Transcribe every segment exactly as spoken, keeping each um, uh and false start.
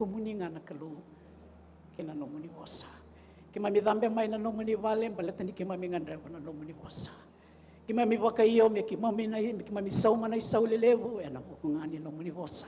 Nomuni ga na Kalou kei na nomuni vosa. Keimami cabe mai na nomuni vale baleta ni keimami gadreva na nomuni vosa. Keimami vakaio me keimami na, me keimami sauma na isau lelevu ena vuku ga ni nomuni vosa.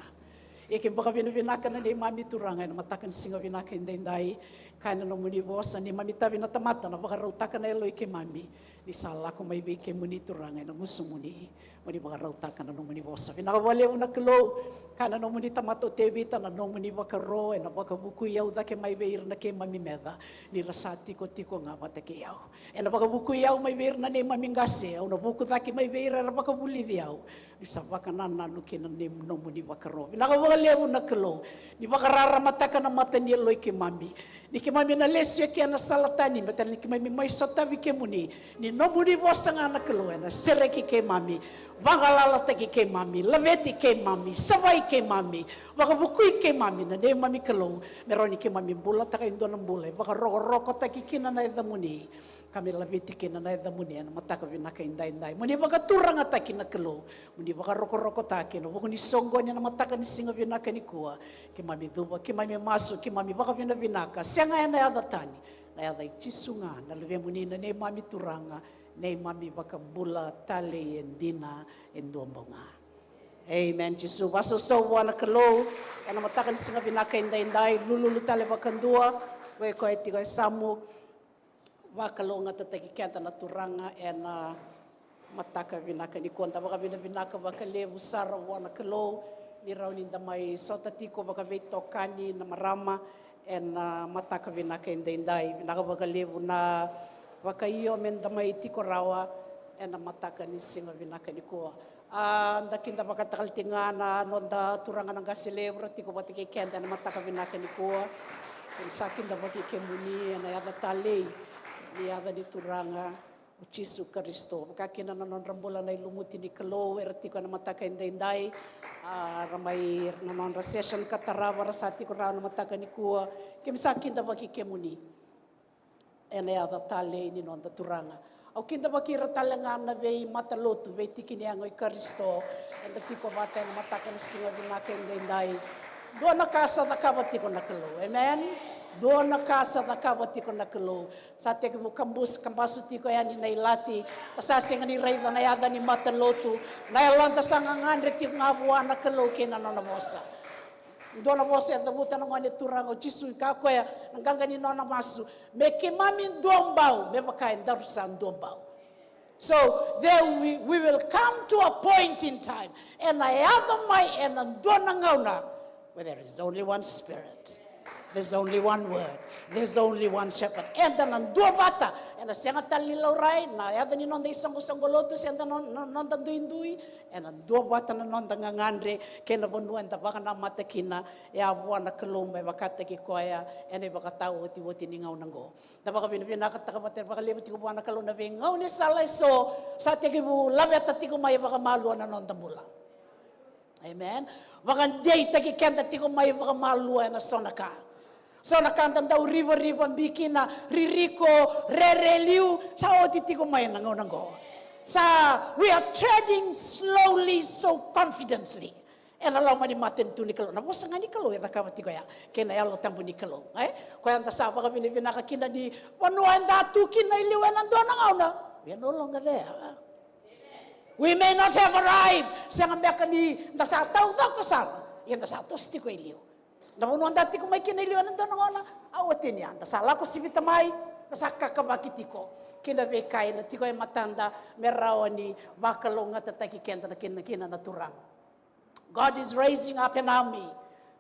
Ia keimami vakavinavinaka na neimami Turaga ena mataka ni siga vinaka edaidai. Kaya na nomuni vosa, neimami tavi na tamata na vakarautaka na yalo i keimami. Ni sa lako mai vei kemuni Turaga ena gusumuni, mo ni vakarautaka na nomuni vosa. Vinaka vakalevu na Kalou. Kaya na nomuni tamata o Tevita, na nomuni vakaro ena vakavukui au cake mai vei ira na keimami meca, ni ra sa tikotiko ga vata kei au. Ena vakavukui au mai vei ira na neimami qase, au na vuku cake mai vei ira era vakavulici au. Ni sa vakanananu kei na nei nomuni vakaro. Vinaka vakalevu na Kalou. Ni vakararamataka na mata ni yalo i keimami. Ni keimami na lesu eke ena sala tani, baleta ni keimami mai sotavi kemuni. Ni nomuni vosa ga na Kalou ena sereki keimami, vagalalataki keimami, laveti keimami, savai keimami, vakavukui keimami na neimami Kalou, me rawa ni keimami bulataka e dua na bula e vakarokorokotaki kina na yacamuni, ka me laveti kina na yacamuni ena mataka vinaka edaidai. Mo ni vakaturagataki na Kalou, mo ni vakarokorokotaki ena vuku ni soqoni ena mataka ni siga vinaka nikua. Keimami cuva, keimami masu, keimami vakavinavinaka, sega ena yaca tani, na yaca i Jisu ga na Luvemuni, na neimami Turaga, neimami Vakabula talei e dina e dua bau ga. Amen. Jisu, vakasausau vua na Kalou ena mataka ni siga vinaka edaidai. Lululu tale vakadua vei koya tiko e yasamu. Vakalougatataki keda na Turaga ena mataka vinaka nikua. Da vakavinavinaka vakalevu sara vua na Kalou ni rawa ni da mai sota tiko vakaveitokani na marama ena mataka vinaka edaidai. Vinaka vakalevu na vakaio me da mai tiko rawa ena mataka ni siga vinaka nikua. A, da kidavakataka tale tiko ga na noda turaga na qase levu ra tiko vata kei keda ena mataka vinaka nikua. Keimami sa kidavaki kemuni ena yaca talei ni yaca ni Turaga o Jisu Karisito. Vaka kina na nodra bula na ilumuti ni Kalou era tiko ena mataka edaidai. A, ra mai na nodra session ka tarava ra sa tiko rawa na mataka nikua. Keimami sa kidavaki kemuni ena yaca talei ni noda Turaga. Au kidavaki ira tale ga na veimatalotu, veitiki ni yago i Karisito, eda tiko vata ena mataka ni siga vinaka edaidai. Dua na ka sa cakava tiko na Kalou, amen. Dua na ka sa cakava tiko na Kalou. Sa tekivu kabusu, kabasu tiko yani na ilati, ka sa sega ni raica na yaca ni matalotu. Na yaloda sa gagadre tiko ga vua na Kalou kei na nona vosa. Dua na vosa e cavuta na Gone Turaga o Jisu, e kaya o koya na qaqa ni nona masu, me keimami duabau me vaka edaru sa duabau. So there we, we will come to a point in time, ena yaco mai ena dua na gauna where there is only one Spirit, there's only one Word, there's only one Shepherd. Eda na duavata, ena sega tale ni laurai na yaca ni noda isoqosoqo lotu se da no, no, noda duidui. Ena duavata na noda gagadre kei na vanua eda vakanamata kina, e a vua na Kalou me vakataki koya ena ivakataotioti ni gauna oqo. Da vakavinavinakataka vata vakalevu tiko vua na Kalou na veigaunisala eso sa tekivu laveta tiko mai vakamalua na noda bula. Amen. Vakadeitaki keda tiko mai vakamalua ena so na ka. So na ka da dau rivarivabi kina, ririko, rere liu, sa oti tiko mai na gauna oqo. Sa, we are treading slowly, so confidently. Ena loma ni matanitu ni Kalou. Na vosa ga ni Kalou e cakava tiko ya. Kei na Yalo Tabu ni Kalou. E? Koya eda sa vakavinavinaka kina ni vanua eda tu kina i liu ena dua na gauna, we are no longer there. We may not have arrived. Sega beka ni da sa taucoko sara, ia da sa toso tiko i liu. Na vanua da tiko mai kina i liu ena dua na gauna, a oti ni ya da sa lako sivita mai, da sa kakavaki tiko ki na veika ena tiko e matada me rawa ni vakalougatataki keda na kina, kina na Turaga. God is raising up an army.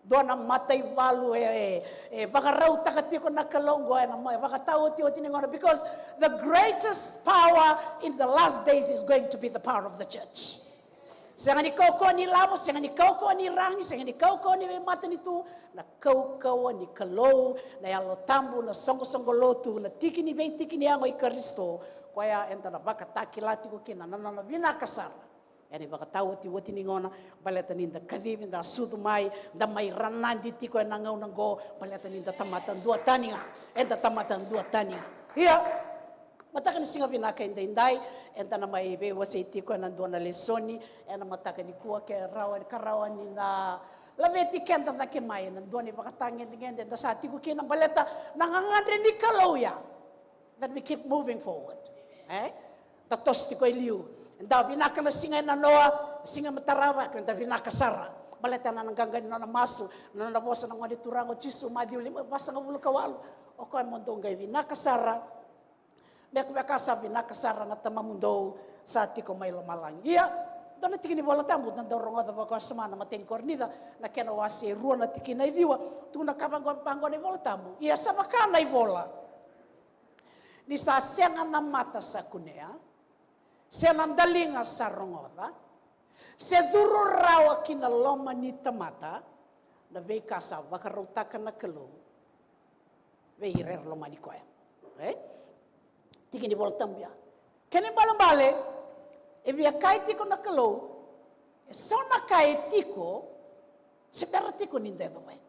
Dua na mataivalu e, e, e vakarautaka tiko na Kalou oqo ena ma, e vakataotioti ni gauna, because the greatest power in the last days is going to be the power of the church. Sega ni kaukauwa ni lavo, sega ni kaukauwa ni ragi, sega ni kaukauwa ni veimatanitu, na kaukauwa ni Kalou, na Yalo Tabu, na soqosoqo lotu, na tiki ni veitiki ni yago i Karisito, koya eda na vakatakila tiko kina na nona vinaka sara. Ena ivakataotioti ni gauna, baleta ni da kacivi, da sucu mai, da mai ranadi tiko ena gauna oqo, baleta ni da tamata duatani ga, eda tamata duatani ga. Ia, mataka ni siga vinaka edaidai, eda na mai veiwasei tiko ena dua na lesoni ena mataka nikua, ke rawa, ka rawa ni da Laveti keda cake mai na dua na ivakatagedegede da sa tiko kina baleta na gagadre ni Kalou ya. That we keep moving forward. E? Da toso tiko e liu. Da vinaka na siga e nanoa, siga me tarava, ke da vinaka sara. Baleta na qaqa ni nona masu, na nona vosa na Gone Turaga o Jisu, Maciu lima vasagavulu ka walu. O koya mo dou qai vinaka sara. Me vaka sa vinaka sara na Tamamudou sa tiko mai lomalagi. Ia, dua na tiki ni Vola Tabu da dau rogoca vakawasoma na imatai ni Korinica, na kena wase e rua na tikina e ciwa, tukuna vaqo na iVola Tabu. Ia sa vaka na ivola. Ni sa sega na mata sa kunea, se na daliga sa rogoca, se curu rawa ki na loma ni tamata, na veika sa vakarautaka na Kalou vei ira era lomani koya. E? Tiki ni Vola Tabu ya. Kena ibalebale, e via kaya tiko na Kalou, e so na ka e tiko, se bera tiko ni da yacova yani.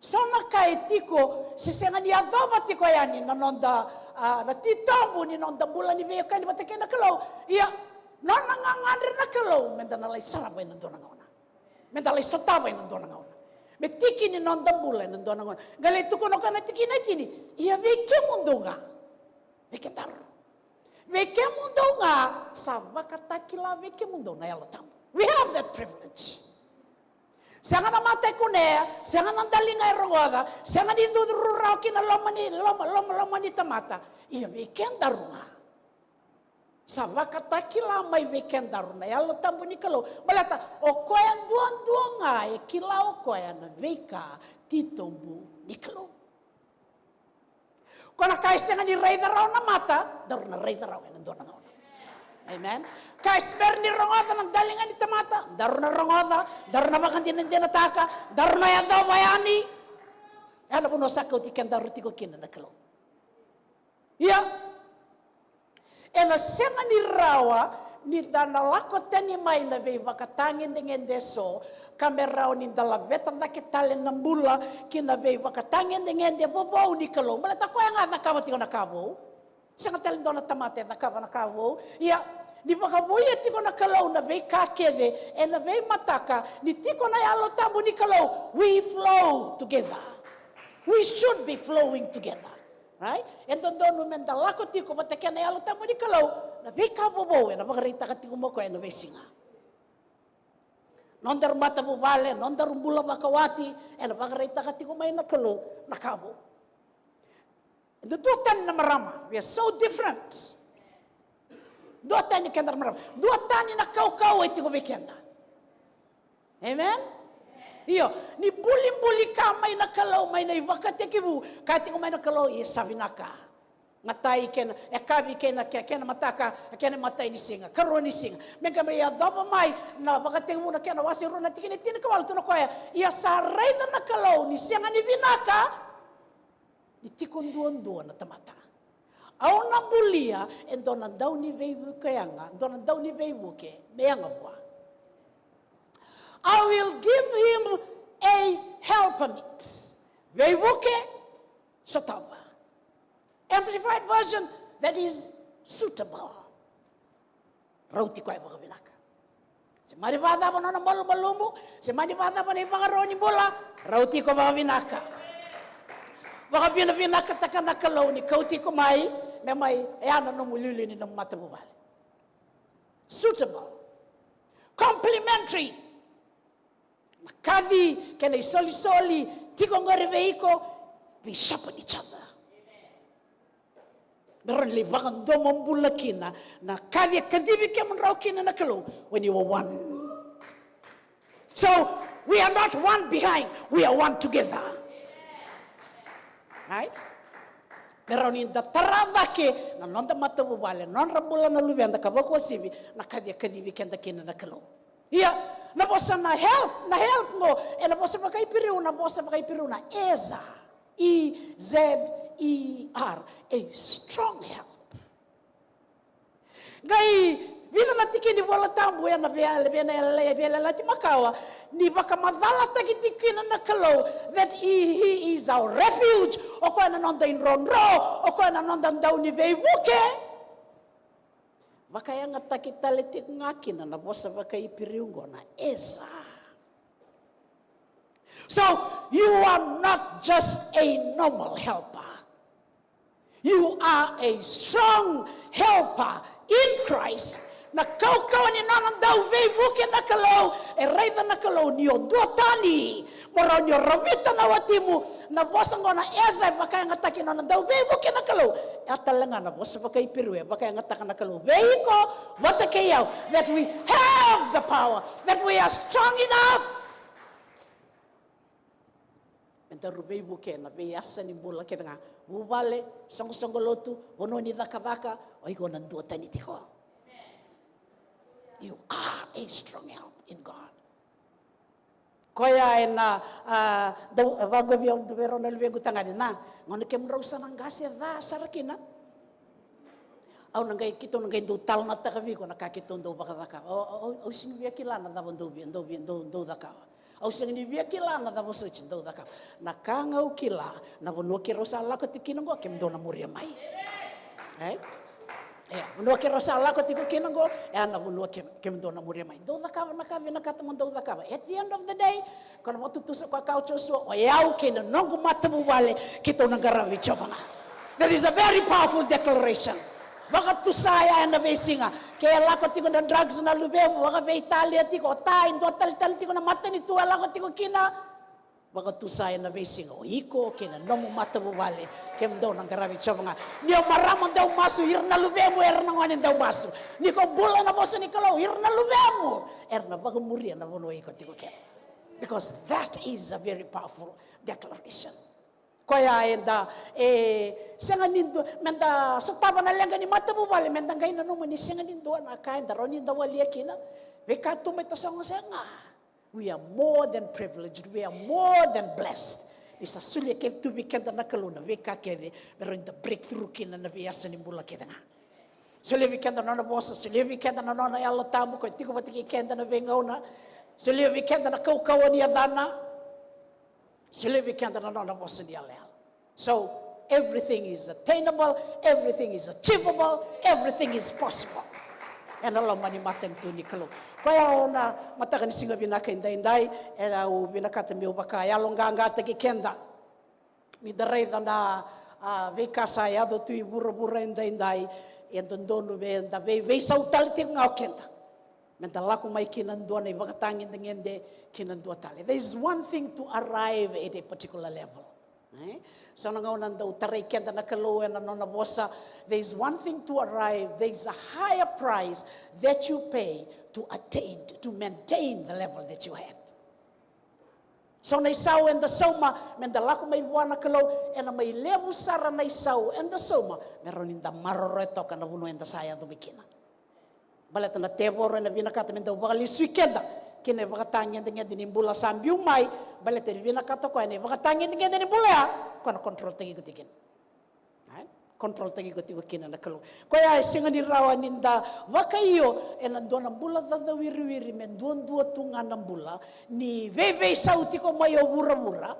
So na ka e tiko, se sega ni yacova tiko yani na noda, a, na titobu ni noda bula ni veiwekani vata kei na Kalou. Ia, nona gagadre na Kalou, me da na lai sarava ena dua na gauna. Me da lai sotava ena dua na gauna. Me tiki ni noda bula ena dua na gauna. Qai lai tukuna o koya na tikina e tini, ia vei kemudou ga. Vei kedaru. Vei kemudou ga, sa vakatakila vei kemudou na Yalo Tabu. We have that privilege. Sega na mata e kunea, sega na daliga e rogoca, sega ni curu rawa ki na loma ni, loma, loma, loma ni tamata. Ia vei kedaru ga. Sa vakatakila mai vei kedaru na Yalo Tabu ni Kalou. Baleta, o koya duadua ga e kila o koya na veika titobu ni Kalou. Ko na ka e sega ni raica rawa na mata, daru na raica rawa ena dua na gauna. Amen. Ka e se bera ni rogoca na daliga ni tamata, daru na rogoca, daru na vakadinadinataka, daru na yacova yani. Ena vanua sa kauti kedaru tiko kina na Kalou. Ia, ena sega ni rawa ni da na lako tani mai na veivakatagedegede eso, ka me rawa ni da laveta cake tale na bula ki na veivakatagedegede vovou ni Kalou. Baleta koya ga e cakava tiko na ka vou. Sega tale dua na tamata e cakava na ka vou. Ia, ni vakavouya tiko na Kalou na veika kece ena veimataka, ni tiko na Yalo Tabu ni Kalou, we flow together. We should be flowing together. Right? E dodonu me da lako tiko vata kei na Yalo Tabu ni Kalou, na veika vovou ena vakaraitaka tiko mai o koya ena veisiga. Nodaru matavuvale, nodaru bula vakawati, ena vakaraitaka tiko mai na Kalou na ka vou. Eda duatani na marama, we are so different. Duatani keda na marama, duatani na kaukauwa e tiko vei keda. Amen? Io, ni bulibuli ka mai na Kalou, mai na ivakatekivu, ka tiko mai na Kalou, e sa vinaka. Matai kena, e kavi kena, ke-, kena mataka, kena matai ni siga, karua ni siga. Me qai mai yacova mai na Vakatekivu na kena wase rua na tikina e tinikawalu, tukuna o koya, ia sa raica na Kalou ni sega ni vinaka ni tiko duadua na tamata. Au na bulia e dua na dauniveivuke yaga, dua na dauniveivuke me yaga vua. I will give him a helpermeet. Veivuke sotava. Amplified version, that is suitable. Rauti koya vakavinaka. Se mani vakacava nona malumalumu, se mani vakacava na ivakaro ni bula, rauti iko vakavinaka. Vakavinavinakataka na Kalou ni kauti iko mai, me mai, e a na nomu liuliu ni nomu matavuvale. Suitable. Complementary. Na kaci kei na isolisoli tiko qori vei iko, we sharpen each other. Me rawa ni lai vakadomobula kina na kaci e kacivi kemudrau kina na Kalou, when you are one. So, we are not one behind, we are one together. Right? Me rawa ni da tara cake na noda matavuvale, nodra bula na luveda ka vakauasivi na kaci e kacivi keda kina na Kalou. Ia, na vosa na help, na help qo, ena vosa vakaIperiu, na vosa vakaIperiu na ezer. E Z E R, a strong help. Qai vica na tiki ni Vola Tabu ena Veiyalayalati Makawa, ni vakamacalataki tiko kina na Kalou, that he, he is our refuge, o koya na noda idrodro, o koya na noda dauniveivuke. Vakayagataki tale tiko ga kina na vosa vakaIperiu qo na ezer. So, you are not just a normal helper. You are a strong helper in Christ. Na kaukauwa ni nona dau veivuke na Kalou, e raica na Kalou ni o duatani. Mo rawa ni o ravita na watimu, na vosa qo na eza e vakayagataki nona dau veivuke na Kalou. E a tale ga na vosa vakaIperiu e vakayagataka na Kalou vei iko vata kei au, that we have the power, that we are strong enough. Me daru veivuke na veiyasa ni bula kece ga. Vuvale, soqosoqo lotu, vanua ni cakacaka, o iko na duatani tiko. You are a strong help in God. Koya ena, a, dau, e vaqo vei au, vei rau na luvequ tagane na, gauna kemudrau sa na qase ca sara kina. Au na qai, keitou na qai dau talanoataka vei iko na ka keitou dau vakacakava. Au, au, au sega ni via kila na cava dau via, dau via, dau, dau cakava. Au sega ni via kila na cava soti dau cakava. Na ka ga au kila, na vanua keirau sa lako tiko kina qo, kemudou na muria mai. E? E, vanua keirau sa lako tiko kina qo, e a na vanua ke, kemudou na muria mai. Dou cakava na ka vinakata mo dou cakava. At the end of the day, ko na vakatutusa ko a ka o Josua, o yau kei na noqu matavuvale, keitou na qaravi Jiova ga. That is a very powerful declaration. Vakatusa ya ena veisiga. Ke e lako tiko na drugs na luvemu, vakaveitalia tiko, o tai, dua talitali tiko na matanitu e lako tiko kina. Vakatusa ena veisiga, o iko kei na nomu matavuvale, kemudou na qaravi Jiova ga. Ni o marama dau masu, ira na luvemu era na gone dau masu. Ni ko bula ena vosa ni Kalou, ira na luvemu era na vakamuria na vanua iko tiko kina. Because that is a very powerful declaration. Koya eda, e, sega ni dua, meda sotava na leqa ni matavuvale, meda qai nanuma ni sega ni dua na ka eda rawa ni da walia kina. Veika tu mai tasogo, sega. We are more than privileged. We are more than blessed. Ni sa solia kece tu vei keda na Kalou na veika kece, me rawa ni da breakthrough kina na veiyasa ni bula kece ga. Solia vei keda na nona vosa, solia vei keda na nona Yalo Tabu, ko e tiko vata kei keda na veigauna. Solia vei keda na kaukauwa ni yacana. Solia vei keda na nona vosa ni yalayala. So, everything is attainable, everything is achievable, everything is possible. Ena loma ni matanitu ni Kalou. Koya na mataka ni siga vinaka edaidai, e au vinakata meu vakayaloqaqataki keda. Ni da raica na, a, veika sa yaco tu i vuravura edaidai, e dodonu me da vei, veisau tale tiko ga o keda. Me da lako mai ki na dua na ivakatagedegede, ki na dua tale. There is one thing to arrive at a particular level. E? So na gauna dau tarai keda na Kalou ena nona vosa, there is one thing to arrive, there is a higher price that you pay to attain, to maintain the level that you had. So na isau eda sauma, meda lako mai vua na Kalou, ena mai levu sara na isau eda sauma, me rawa ni da maroroya toka na vanua eda sa yaco mai kina. Baleta na tevoro ena vinakata me dau vakalesui keda ki na ivakatagedegede ni bula sa biu mai, baleta ni vinakata o koya na ivakatagedegede ni bula ya, o koya na control taki iko tiko kina. Ai? Control taki iko tiko kina na Kalou. Koya e sega ni rawa ni da vakaio ena dua na bula cacawiriwiri me duadua tu ga na bula, ni veiveisau tiko mai o vuravura.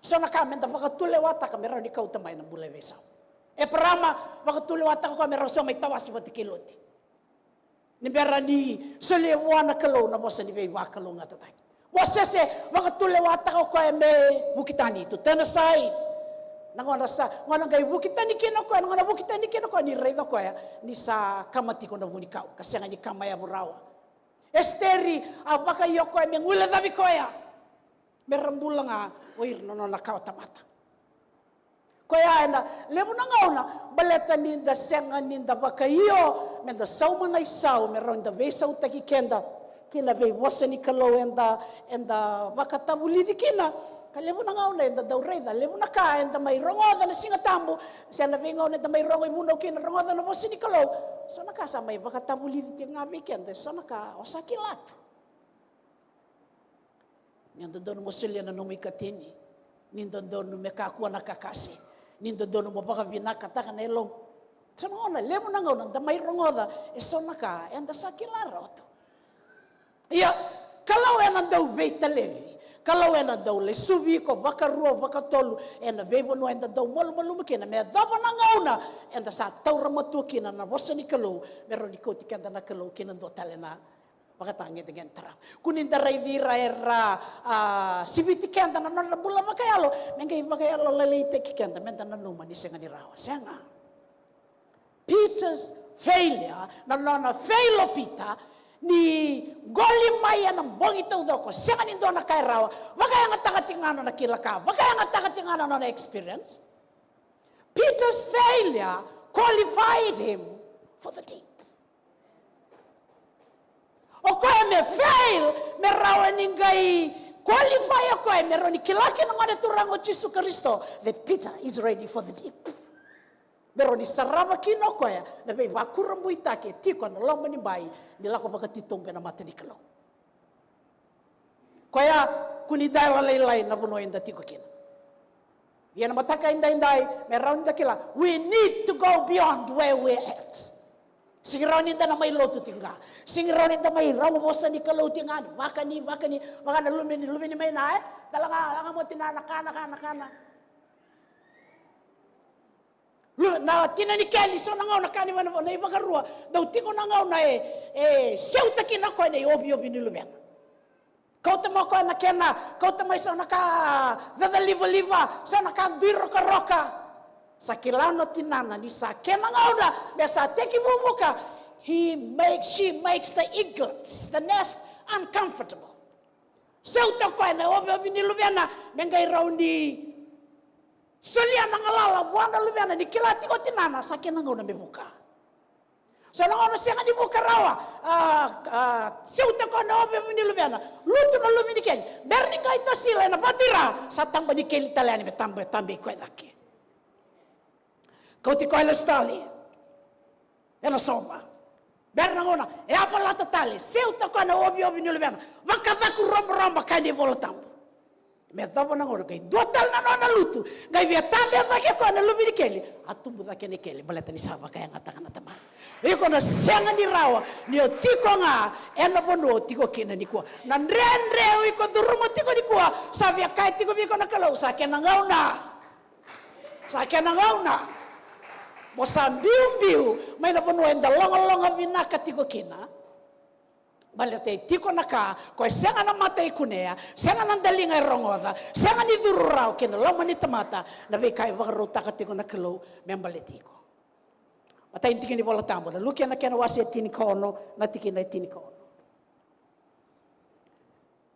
So na ka me da vakatulewataka me rawa ni kauta mai na bula e veisau. Eparama vakatulewataka o koya me rawa ni sa mai tawase vata kei Loti. Ni bera ni solia vua na Kalou na vosa ni veivakalougatataki. Mosese vakatulewataka o koya me vuki tani, to turn aside. Na gauna sa, gauna qai vuki tani kina o koya, na gauna vuki tani kina o koya ni raica o koya ni sa kama tiko na vunikau, ka sega ni kama yavu rawa. Esiteri a vakaio o koya me guilecavi koya. Me ra bula ga o ira na nona kawatamata. Koya ena levu na gauna, baleta ni da sega ni da vakaio me da sauma na isau me rawa ni da veisautaki keda ki na veivosa ni Kalou eda, eda vakatavulici kina. Ka levu na gauna eda dau raica levu na ka eda mai rogoca na Siga Tabu, se na veigauna eda mai rogo ivunau kina, rogoca na vosa ni Kalou. So na ka sa mai vakatavulici tiko ga vei keda, e so na ka o sa kila tu. Ni dodonu mo solia na nomu ikatini. Ni dodonu me kakua na kakase. Ni dodonu mo vakavinakataka na yalomu. So na gauna, levu na gauna da mai rogoca e so na ka eda sa kila rawa tu. Ia, Kalou ena dau veitalevi. Kalou ena dau lesuvi iko vakarua, vakatolu ena veivanua eda dau malumalumu kina, me yacova na gauna eda sa taura matua kina na vosa ni Kalou, me rawa ni kauti keda na Kalou ki na dua tale na Vakatagedegede tarava. Kua ni da raici ira era, a, siviti keda na nodra bula vakayalo, me qai vakayalo lalaitaki keda, me da nanuma ni sega ni rawa. Sega. Peter's failure, na nona fail o Peter, ni qoli mai ena bogi taucoko, sega ni dua na ka e rawa, vakayagataka tiko ga na nona kila ka, vakayagataka tiko ga na nona experience. Peter's failure qualified him for the deep. O koya me fail, me rawa ni qai qualify o koya, me rawa ni kila kina na Gone Turaga o Jisu Karisito that Peter is ready for the deep. Me rawa ni sarava kina o koya na veivakurabuitaki e tiko ena loma ni bai ni lako vakatitobu ena mata ni Kalou. Koya, kua ni da yalolailai na vanua eda tiko kina. Ia na mataka edaidai, me rawa ni da kila, we need to go beyond where we're at. Sega ni rawa ni da na mai lotu tiko ga. Sega ni rawa ni da mai rau vosa ni Kalou tiko ga. Vakani, vakani, vaka na luve ni, luve ni mai na, e? Da laga, laga mo tina na kana, kana, kana. Lu-, na tina ni keli, so na gauna ka ni vana, na ivakarua, dau tiko na gauna e, e seuta kina o koya na ioviovini luvena. Kauta mai o koya na kena, kauta mai so na ka cacalivaliva, so na ka dui rokaroka. Sa kila na tinana ni sa kena gauna, me sa tekivu vuka. He makes, she makes the eaglets, the nest uncomfortable. Seuta o koya na ioviovini luvena, me qai rawa ni solia na galala vua na luvena, ni kila tiko o tinana sa kena gauna me vuka. So na gauna sega ni vuka rawa, a, a, seuta o koya na ioviovini luvena, lutu na luve ni keli, bera ni qai tasila ena vatu i ra, sa taba ni keli tale yani me taba, tabe i koya cake. Kauti koya e lesu tale ena sova. Bera na gauna, e a valata tale, seuta o koya na ioviovini luvena, vakacaku roborobo, kaya na iVola Tabu. Me yacova na gauna, qai dua tale na nona lutu, qai via tabe cake o koya na luve ni keli, a tubu cake na ikeli, baleta ni sa vakayagataka na tamana. Iko na sega ni rawa, ni o tiko ga ena vanua o tiko kina nikua. Na dredre o iko curuma tiko nikua, sa via kaya tiko vei iko na Kalou, sa kena gauna. Sa kena gauna. Mo sa biubiu mai na vanua eda logaloga vinaka tiko kina. Baleta e tiko na ka, ko e sega na mata e kunea, sega na daliga e rogoca, sega ni curu rawa kina loma ni tamata, na veika e vakarautaka tiko na Kalou me baleti iko. Matai ni tikina ni Vola Tabu, na Luke na kena wase e tinikaono, na tikina e tinikaono.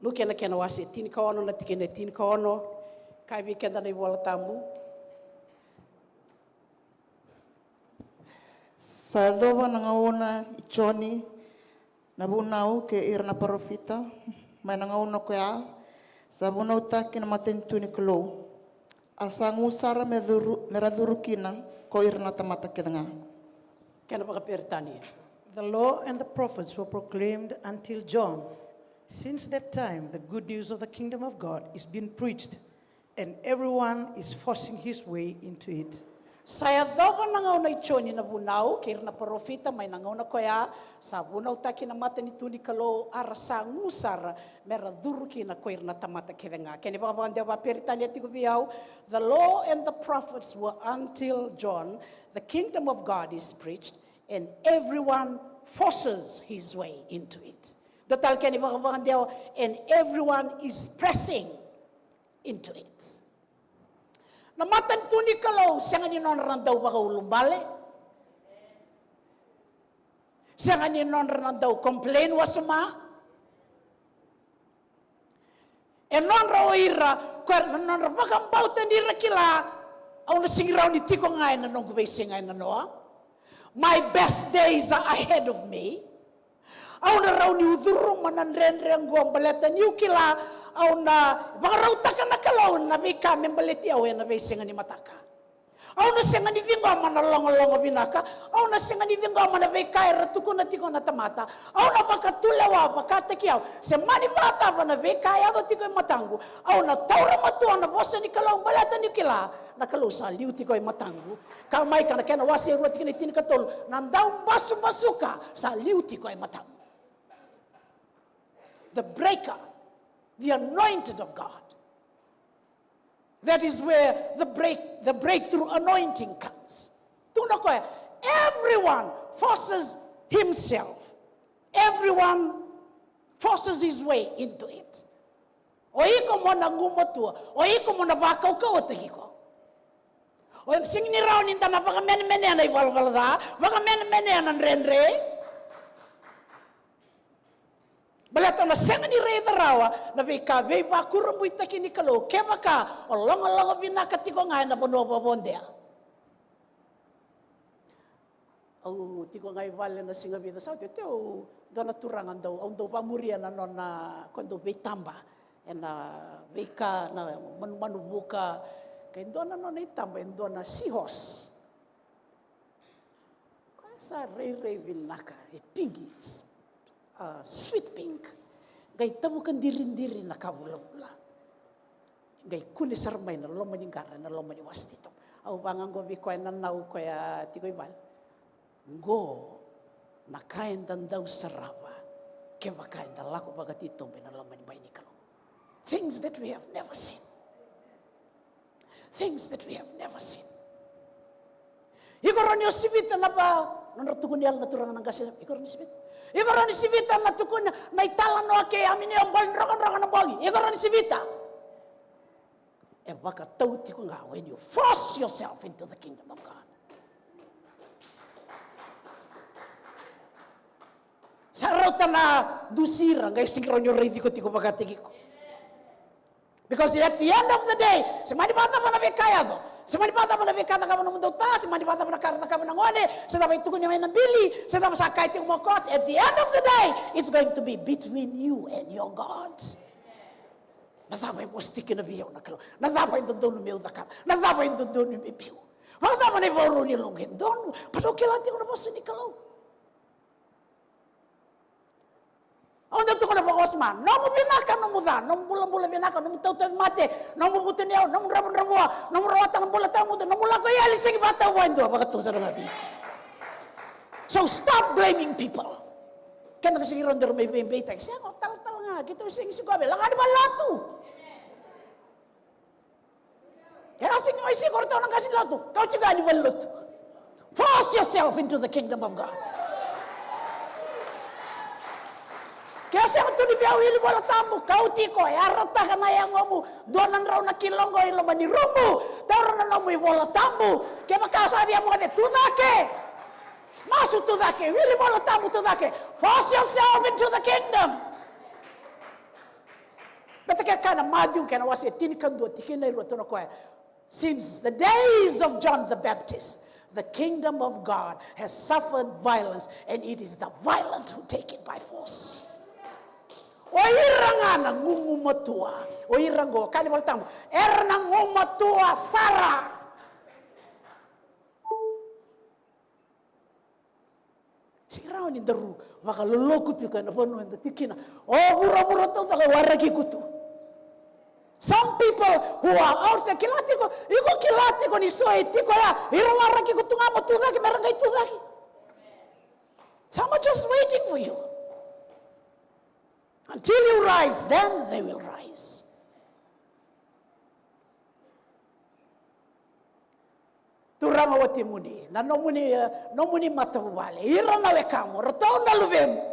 Luke na kena wase e tinikaono, na tikina e tinikaono, kaya vei keda na iVola Tabu. Sa yacova na gauna i Joni na vunau kei ira na parofita, mai na gauna koya sa vunautaki na matanitu ni Kalou. A sa gu sara me curu, me ra curu kina ko ira na tamata kece ga. Kena vakaperitania. The law and the prophets were proclaimed until John. Since that time, the good news of the kingdom of God is being preached, and everyone is forcing his way into it. Sa yacova na gauna i Joni na vunau kei ira na parofita, mai na gauna koya sa vunautaki na matanitu ni Kalou, a ra sa gu sara me ra curu kina ko ira na tamata kece ga. Kena ivakavakadewa vakaperitania tiko vei au, the law and the prophets were until John, the kingdom of God is preached, and everyone forces his way into it. Dua tale kena ivakavakadewa, and everyone is pressing into it. Na matanitu ni Kalou, sega ni nodra na dau vakaulubale. Sega ni nodra na dau complain wasoma. E nodra o ira, ko ira na nodra vakabauta ni ra kila, au na sega ni rawa ni tiko ga ena noqu veisiga ena noa. My best days are ahead of me. Au na rawa niu curuma na dredre oqo baleta niu kila au na vakarautaka na Kalou na veika me baleti au ena veisiga ni mataka. Au na sega ni ciqoma na logaloga vinaka. Au na sega ni ciqoma na veika era tukuna tiko na tamata. Au na vakatulewa vakataki au. Se mani vakacava na veika e yaco tiko e mataqu, au na taura matua na vosa ni Kalou baleta niu kila na Kalou sa liu tiko e mataqu. Kaya mai ka na kena wase e rua tikina e tinikatolu, na dau basubasuka sa liu tiko e mataqu. The breaker, the anointed of God. That is where the break, the breakthrough anointing comes. Tukuna o koya, everyone forces himself. Everyone forces his way into it. O iko mo na gumatua, o iko mo na vakaukauwataki iko. O sega ni rawa ni da na vakamenemenea na ivalavala ca, vakamenemenea na dredre. Baleta o na sega ni raica rawa na veika veivakurabuitaki ni Kalou kevaka o logologo vinaka tiko ga ena vanua vakavodea. Au tiko ga i vale na siga vica sa oti, oti au dua na turaga dau, au dau vamuria na nona, ko dau veitaba ena veika na manumanu vuka. Ka e dua na nona itaba e dua na seahorse. Koya sa rairai vinaka, e pink, it's, uh, sweet pink. Qai tavuka diridiri na ka vulavula. Qai kune sara mai na loma ni qara, na loma ni wase titobu. Au vaqo vei koya na nau koya tiko i vale. Qo na ka eda dau sarava kevaka eda lako vakatitobu ena loma ni bai ni Kalou. Things that we have never seen. Things that we have never seen. Iko rawa ni o sivita na va, nodra tukuni yalo na turaga na qase, iko rawa ni sivita. Iko rawa ni sivita na tukuni na italanoa kei Aminio, bole ni rokadroka na bogi. Iko rawa ni sivita. E vakatau tiko ga when you force yourself into the kingdom of God. Sa rauta na dusi ira, qai sega ni rawa ni o raici iko tiko vakataki iko. Because at the end of the day, se mani vakacava na veika yaco, se mani vakacava na veika cakava nomu dauta, se mani vakacava na ka ra cakava na gone, se cava e tukuni mai na bili, se cava sa kaya tiko mai o court, at the end of the day, it's going to be between you and your God. Na cava e vosa tiko kina vei au na Kalou? Na cava e dodonu meu cakava? Na cava e dodonu meu biu? Vakacava na ivakarau ni yaloqu e donu? Baleta au kila tiko na vosa ni Kalou. Au dau tukuna vakawasoma, nomu vinaka, nomu ca, nomu bulabula vinaka, nomu tautauvimate, nomu vutuniyau, nomu dravudravua, nomu rawata na bula tawamudu, nomu lako i yali, sega ni vakatau vua e dua, vakatau sara ga vei iko. So stop blaming people. Keda na sega ni rawa ni daru mai veibeitaki, sega, o talatala ga, keitou sega ni sikova, lako yani valenilotu. E a sega ni mai siko o ratou na qase ni lotu, kauti ga ni valenilotu. Force yourself into the kingdom of God. Ke o sega tu ni via wili Vola Tabu, kauti iko, yarataka na yagomu, dua na drau na kila oqo i loma ni rumu, taura na nomu iVola Tabu. Kevaka sa via moce, tucake. Masu, tucake, wili Vola Tabu, tucake. Force yourself into the kingdom. Baleta ke kaya na Maciu kei na wase tinikadua, tikina e rua, tukuna o koya, since the days of John the Baptist, the kingdom of God has suffered violence, and it is the violent who take it by force. O ira ga na gugumatua, o ira qo, kaya na iVola Tabu, era na gumatua sara. Sega ni rawa ni daru vakaloloku tiko ena vanua eda tiko kina. O vuravura taucoko e waraki iko tu. Some people who are out there, kila tiko, iko kila tiko ni so e tiko ya, ira waraki iko tu ga mo tucake, mera qai tucake. Some are just waiting for you. Until you rise, then they will rise. Turaga watimuni, na nomuni, eh, nomuni matavuvale, ira na wekamu, ratou na luvemu.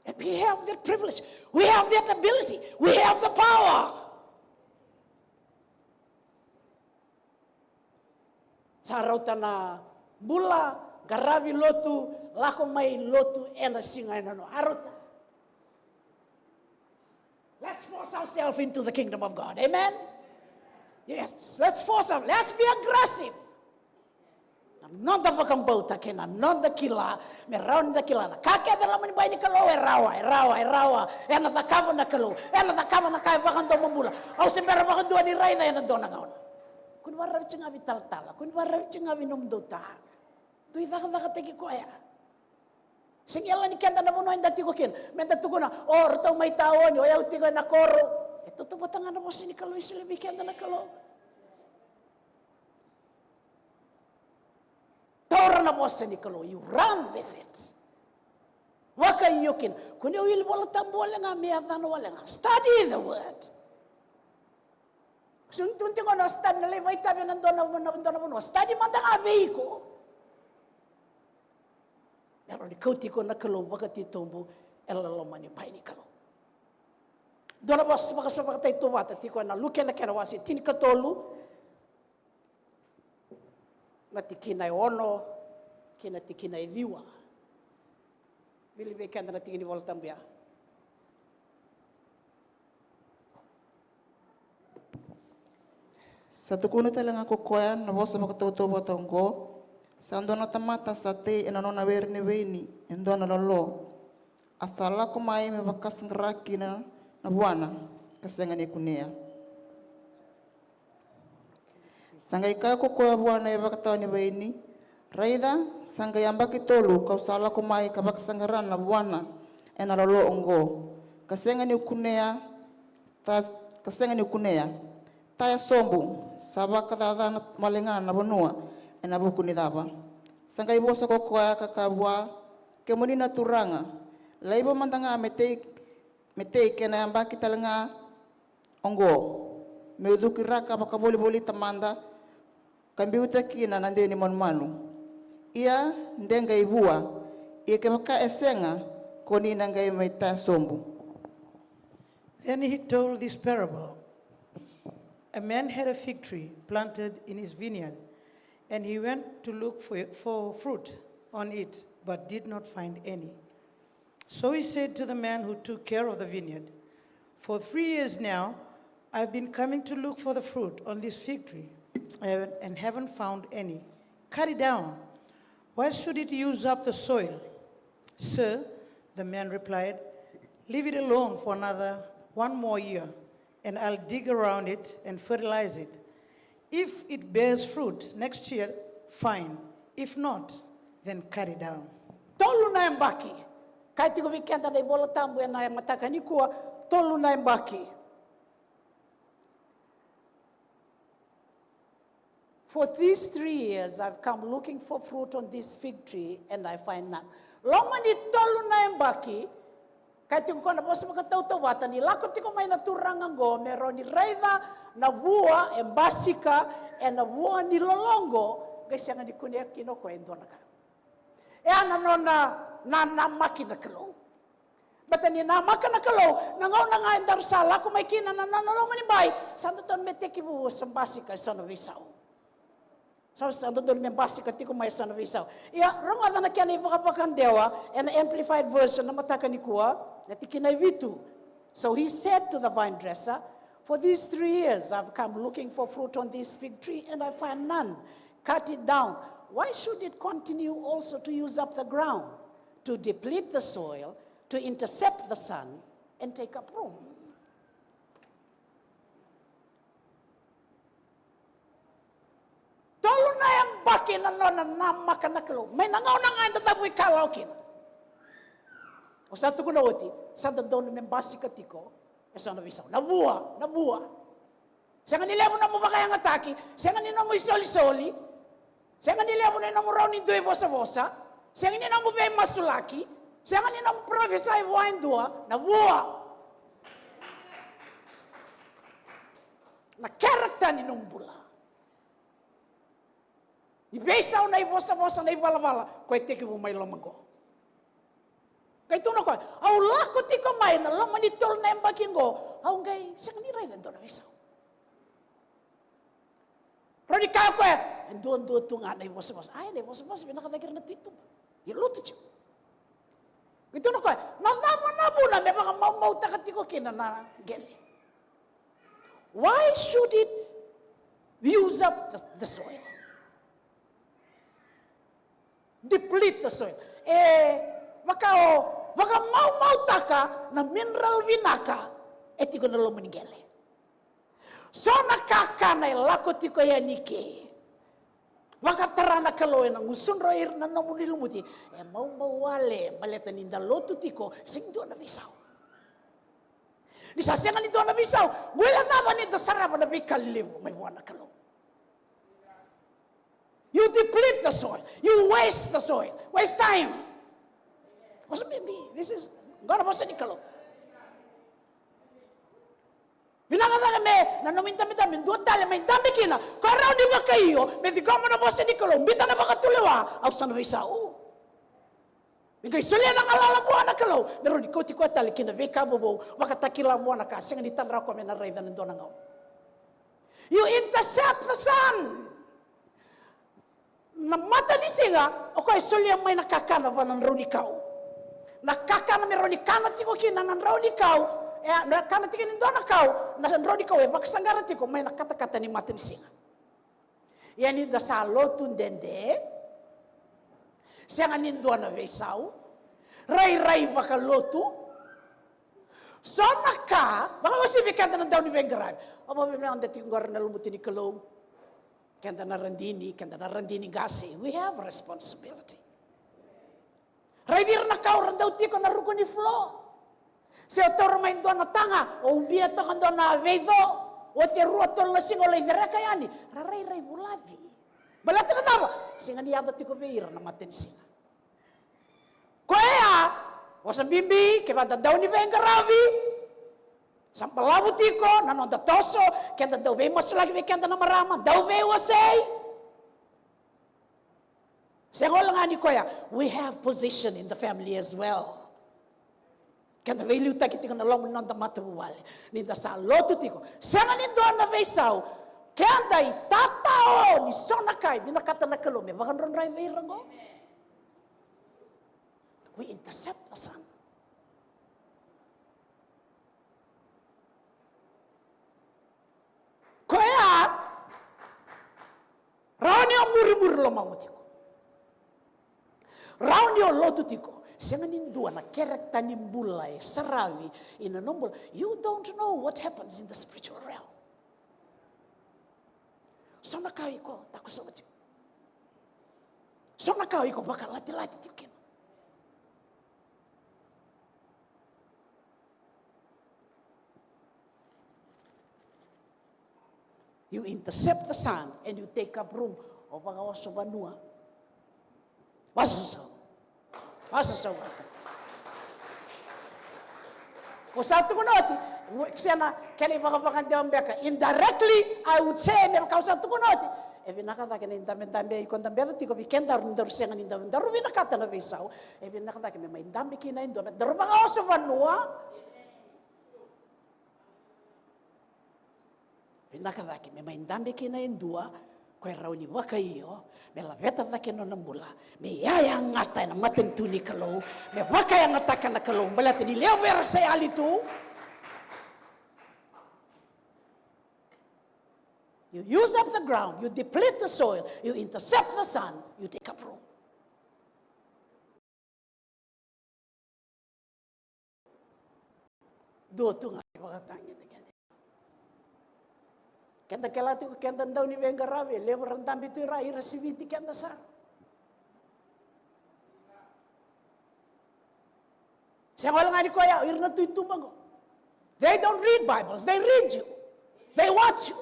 And we have that privilege. We have that ability. We have the power. Sa rauta na bula, qaravi lotu, lako mai lotu ena siga ena noa. A rauta. Let's force ourselves into the kingdom of God. Amen? Yes, let's force ourselves. Let's be aggressive. Na noda vakabauta kei na noda kila, me rawa ni da kila na ka kece e loma ni bai ni Kalou e rawa, e rawa, e rawa. Ena cakava na Kalou, ena cakava na ka e vakadomobula. Au se bera vakadua ni raica ena dua na gauna. Kua ni vakararavi tiko ga vei talatala, kua ni vakararavi tiko ga vei nomu dauta. Dui cakacakataki koya. Sega ni yala ni keda na vanua eda tiko kina me da tukuna, o ratou mai taoni, o yau tiko ena koro. E tautauvata ga na vosa ni Kalou, e solia vei keda na Kalou. Taura na vosa ni Kalou, you run with it. Vakaio kina. Kua ni wili Vola Tabu wale ga, me yacana wale ga. Study the word. Sega ni tu tiko na study, na lai vakaitavi ena dua na, na dua na vanua. Study mada ga vei iko. E rawa ni kauti iko na Kalou vakatitobu ena loma ni bai ni Kalou. Dua na vosa vakaso vakatautauvata tiko ena Luke na kena wase tinikatolu, na tikina e ono kei na tikina e ciwa. Vili vei keda na tiki ni Vola Tabu ya. Sa tukuna tale ga ko koya na vosa vakatautauvata oqo: Sa dua na tamata sa tei ena nona were ni vaini e dua na lolo, a sa lako mai me vakasaqara kina na vuana, ka sega ni kunea. Sa qai kaya ko koya vua na ivakatawa ni vaini: Raica, sa qai yabaki tolu kau sa lako mai ka vakasaqara na vuana ena lolo oqo, ka sega niu kunea, ta, ka sega niu kunea. Taya sobu, sa vakacacana wale ga na vanua ena vuku ni cava? Sa qai vosa ko koya ka kaya vua: Kemuni na turaga, laiva mada ga me tei, me tei kena yabaki tale ga oqo, meu cukiraka vakavolivolita mada, ka biuta kina na de ni manumanu. Ia de qai vua, ia kevaka e sega, ko ni na qai mai taya sobu. Then he told this parable. A man had a fig tree planted in his vineyard, and he went to look for, for fruit on it, but did not find any. So he said to the man who took care of the vineyard, "For three years now, I've been coming to look for the fruit on this fig tree, and, and haven't found any. Cut it down. Why should it use up the soil?" "Sir," the man replied, "leave it alone for another one more year, and I'll dig around it and fertilize it. If it bears fruit next year, fine. If not, then cut it down." Tolu na yabaki. Kaya tiko vei keda na iVola Tabu ena mataka nikua, tolu na yabaki. "For these three years I've come looking for fruit on this fig tree and I find none." Loma ni tolu na yabaki, kaya tiko koya na vosa vakatautauvata ni lako tiko mai na turaga oqo me rawa ni raica na vua e basika ena vua ni lolo oqo, qai sega ni kunea kina o koya e dua na ka. E a na nona nanamaki na Kalou. Baleta ni namaka na Kalou, na gauna ga e daru sa lako mai kina na nona loma ni bai, sa dodonu me tekivu, sa basika e so na veisau. Sa, sa dodonu me basika tiko mai e so na veisau. Ia, rogoca na kena ivakavakadewa ena Amplified Version na mataka nikua, na tikina e vitu. "So he said to the vine dresser, 'For these three years I've come looking for fruit on this fig tree and I find none. Cut it down. Why should it continue also to use up the ground, to deplete the soil, to intercept the sun, and take up room?'" Tolu na yabaki na nona namaka na Kalou. Mai na gauna ga eda cavuikalawa kina. Au sa tukuna oti, sa dodonu me basika tiko e so na veisau. Na vua, na vua. Sega ni levu nomu vakayagataki, sega ni nomu isolisoli, sega ni levu ni nomu rawa ni dui vosavosa, sega ni nomu veimasulaki, sega ni nomu parofisai vua e dua, na vua. Na character ni nomu bula. Ni veisau na ivosavosa, na ivalavala, koya e tekivu mai loma qo. Qai tukuna o koya, au lako tiko mai na loma ni tolu na yabaki qo, au qai sega ni raica e dua na veisau. Rawa ni kaya o koya, e duadua tu ga na ivosavosa. Ai, na ivosavosa vinaka cake ira na tui tuba. Ia lotu tiko. Qai tukuna o koya, na cava na vuna me vakamaumautaka tiko kina na qele? Why should it use up the, the soil? Deplete the soil. E vaka o vakamaumautaka na mineral vinaka e tiko na loma ni qele. So na kakana e lako tiko yani ke, vakatara na Kalou ena gusudra o ira na nomuni lumuti, e maumau wale baleta ni da lotu tiko, sega ni dua na veisau. Ni sa sega ni dua na veisau, guilecava ni da sarava na veika lelevu mai vua na Kalou. You deplete the soil. You waste the soil. Waste time. Vosa bibi. This is, qo na vosa ni Kalou. Vinaka cake me na nomu idabedabe dua tale me dabe kina. Ko rawa ni vakaio me ciqoma na vosa ni Kalou, biuta na vakatulewa, au sa na veisau. Qai solia na galala vua na Kalou me rawa ni kauti koya tale ki na veika vovou, vakatakila vua na ka sega ni tadra o koya me na raica ena dua na gauna. You intercept the sun. Na matanisiga, o koya e solia mai na kakana vua na draunikau. Na kakana me rawa ni kana tiko kina na draunikau, e, na kana tiko ni dua na kau, na draunikau e vakasaqara tiko mai na katakata ni matanisiga. Ia ni da sa lotu dede, sega ni dua na veisau, rairai vakalotu. So na ka, vakauasivi keda na dauniveiqaravi. Au vakavinavinaka da tiko qori na lumuti ni Kalou. Keda na radini, keda na radini qase, we have a responsibility. Raici ira na kau ra dau tiko na ruku ni floor. Se o taura mai dua na taga, o ubia toka dua na veico, oti e rua tolu na siga o lai cereka yani, ra rairai vulaci. Baleta na cava? Sega ni yaco tiko vei ira na matanisiga. Koya, vosa bibi, kevaka da dauniveiqaravi, sa balavu tiko na noda toso, keda dau veimasulaki vei keda na marama, dau veiwasei. Sega wale ga ni koya, we have position in the family as well. Keda veiliutaki tiko na loma ni noda matavuvale. Ni da sa lotu tiko, sega ni dua na veisau, keda itatao ni so na ka e vinakata na Kalou me vakadrodro vei ira qo. We intercept the sun. Koya, rawa ni o murimuri lomamu tiko. Rawa ni o lotu tiko. Sega ni dua na character ni bula e saravi ina nomu bula. You don't know what happens in the spiritual realm. So na ka iko takosova tiko. So na ka iko vakalatilati tiko kina. You intercept the sun and you take up room. O vakaoso vanua. Vasosau. Vasosau. Ko sa tukuna oti, sena kena ivakavakadewa beka. Indirectly, I would say, me vaka au sa tukuna oti. E vinaka cake na idabedabe iko dabeca tiko vei kedaru, ni daru sega ni daru, daru vinakata na veisau. E vinaka cake me mai dabe kina e dua, me daru vakaoso vanua. Vinaka cake me mai dabe kina e dua, ko e rawa ni vakaio, me laveta cake na nona bula, me yayagata ena matanitu ni Kalou, me vakayagataka na Kalou, baleta ni levu era sa yali tu. You use up the ground, you deplete the soil, you intercept the sun, you take up room. Dua tu ga na ivakatagedegede. Keda kila tiko, keda dauniveiqaravi, e levu ra dabe tu, ira, ira siviti keda sara. Sega wale ga ni koya, ira na tu i tuba qo. They don't read Bibles, they read you. They watch you.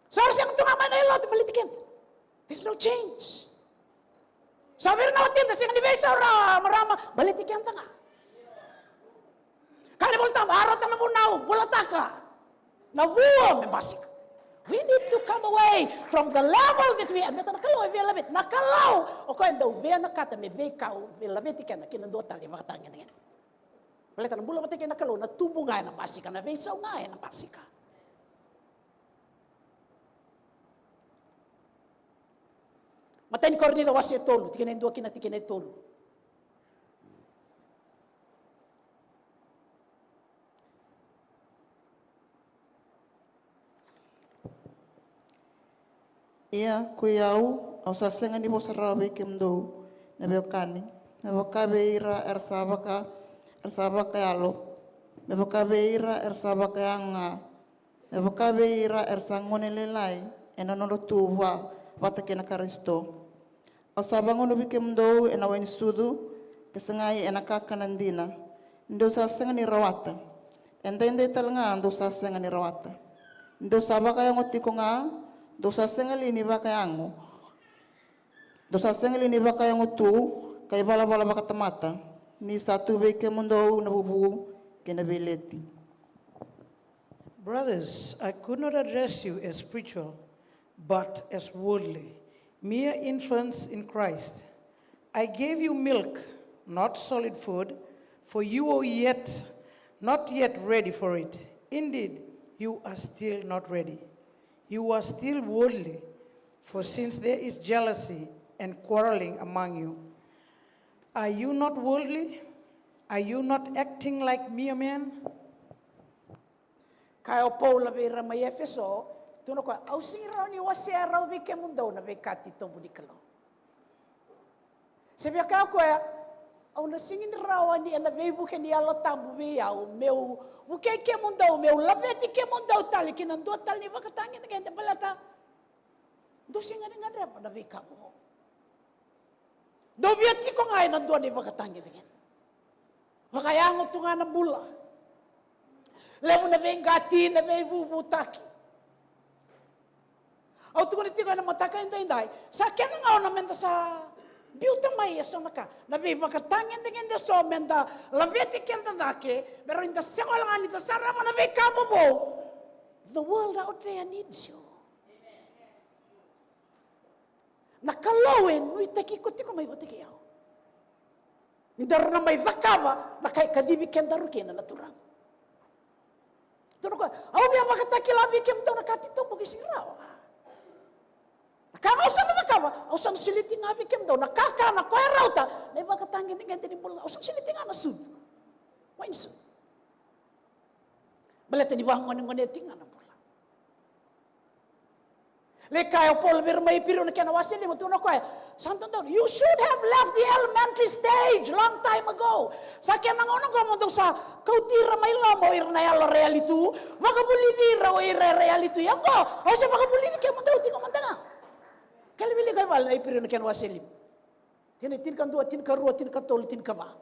So era sega tu ga mai na ilotu baleti keda. There's no change. So vei ira na watida, sega ni veisau ra marama, baleti keda ga. Kaya na iVolatabu, a rauta na vunau, bulataka na vua me basika. We need to come away from the level that we are. Baleta na Kalou e via laveti. Na Kalou, o koya e dau vinakata me veikau, via laveti keda ki na dua tale ivakatagedegede. Baleta na bula vata kei na Kalou, na tubu ga ena basika, na veisau ga ena basika. Matai ni Korinica wase e tolu, tikina e dua ki na tikina e tolu. Ia, koi au, au sa sega ni vosa rawa vei kemudou, na veiwekani, me vaka vei ira era sa vaka, era sa vakayalo, me vaka vei ira era sa vakayago ga, me vaka vei ira era sa gone lailai ena nodra tu vua vata kei na Karisito. Au sa vagunuvi kemudou ena wai ni sucu, ka segai ena kakana dina, ni dou sa sega ni rawata. Edaidai tale ga dou sa sega ni rawata. Ni dou sa vakayago tiko ga, dou sa sega li ni vakayago. Dou sa sega li ni vakayago tu, ka ivalavala vakatamata, ni sa tu vei kemudou na vuvu kei na veileti. Brothers, I could not address you as spiritual, but as worldly, mere infants in Christ. I gave you milk, not solid food, for you are yet not yet ready for it. Indeed, you are still not ready. You are still worldly, for since there is jealousy and quarreling among you, are you not worldly? Are you not acting like mere men? Kaya o Paula vei ira mai Efeso, tukuna o koya, au sega ni rawa ni wasea rawa vei kemudou na veika titobu ni Kalou. Se via kaya o koya, au na sega ni rawa ni ena veivuke ni Yalo Tabu vei au meu vukei kemudou, meu laveti kemudou tale ki na dua tale ni vakatagedegede baleta dou sega ni gadreva na veika vovou. Dou via tiko ga ena dua na ivakatagedegede. Vakayago tu ga na bula. Levu na veiqati, na veivuvutaki. Au tukuna tiko ena mataka edaidai, sa kena gauna meda sa biuta mai eso na ka, na veivakatagedegede eso meda laveti keda cake, me rawa ni da sega wale ga ni da sarava na veika vovou. The world out there needs you. Na Kalou e nuitaki iko tiko mai vata kei au. Ni daru na mai cakava na ka e kacivi kedaru kina na Turaga. Tukuna o koya, au via vakatakila vei kemudou na ka titobu, ke sega ni rawa. Na ka ga au sa na cakava, au sa na solia tiko ga vei kemudou na kakana ko e rauta na ivakatagedegede ni bula. Au sa na solia tiko ga na sucu, wine sucu. Baleta ni vagonegonea tiko ga na bula. Lai kaya o Paula vei ira mai Iperiu na kena wase lima, tukuna o koya, sa dodonu, you should have left the elementary stage long time ago. Sa kena gauna oqo mo dou sa kauti ira mai loma o ira na yalo era yali tu, vakavulici ira o ira era yali tu. Ia oqo, au se vakavulici kemudou tiko mada ga. Kele, wilika e vale na Iperiu na kena wase lima, tikina tinikadua, tinikarua, tinikatolu, tinikava.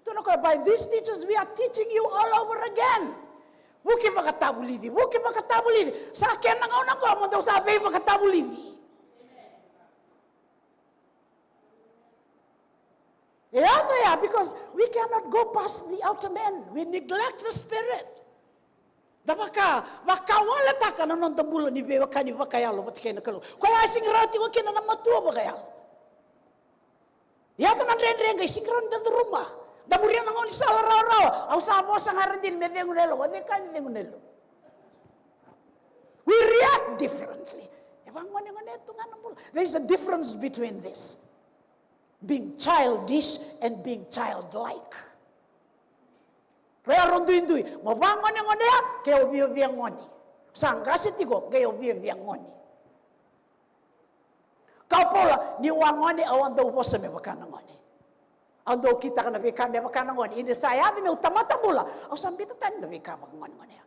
Tukuna o koya, by these teachers we are teaching you all over again. Vuki vakatavulici, vuki vakatavulici. Sa kena gauna oqo mo dou sa veivakatavulici. E yaco ya, because we cannot go past the outer man. We neglect the spirit. Da vaka, vakawaletaka na noda bula ni veiwekani vakayalo vata kei na Kalou. Koya e sega ni rawa tiko kina na matua vakayalo. Yaco na dredre, qai sega ni rawa ni da curuma. Da muria na gaunisala rawarawa. Au sa vosa ga, era dina me cegu na yaloqu, o cei ka ni cegu na yaloqu? We react differently. E vagonegonea tu ga na bula. There is a difference between this. Being childish and being childlike. Raica, rau duidui, mo vagonegonea ke o viavia gone. Sa qase tiko, qai o viavia gone. Kaya o Paula, niu a gone au a dau vosa me vaka na gone. Au dau kitaka na veika me vaka na gone. Ia ni sa yaco meu tamata bula, au sa biuta tani na veika vakagonegonea.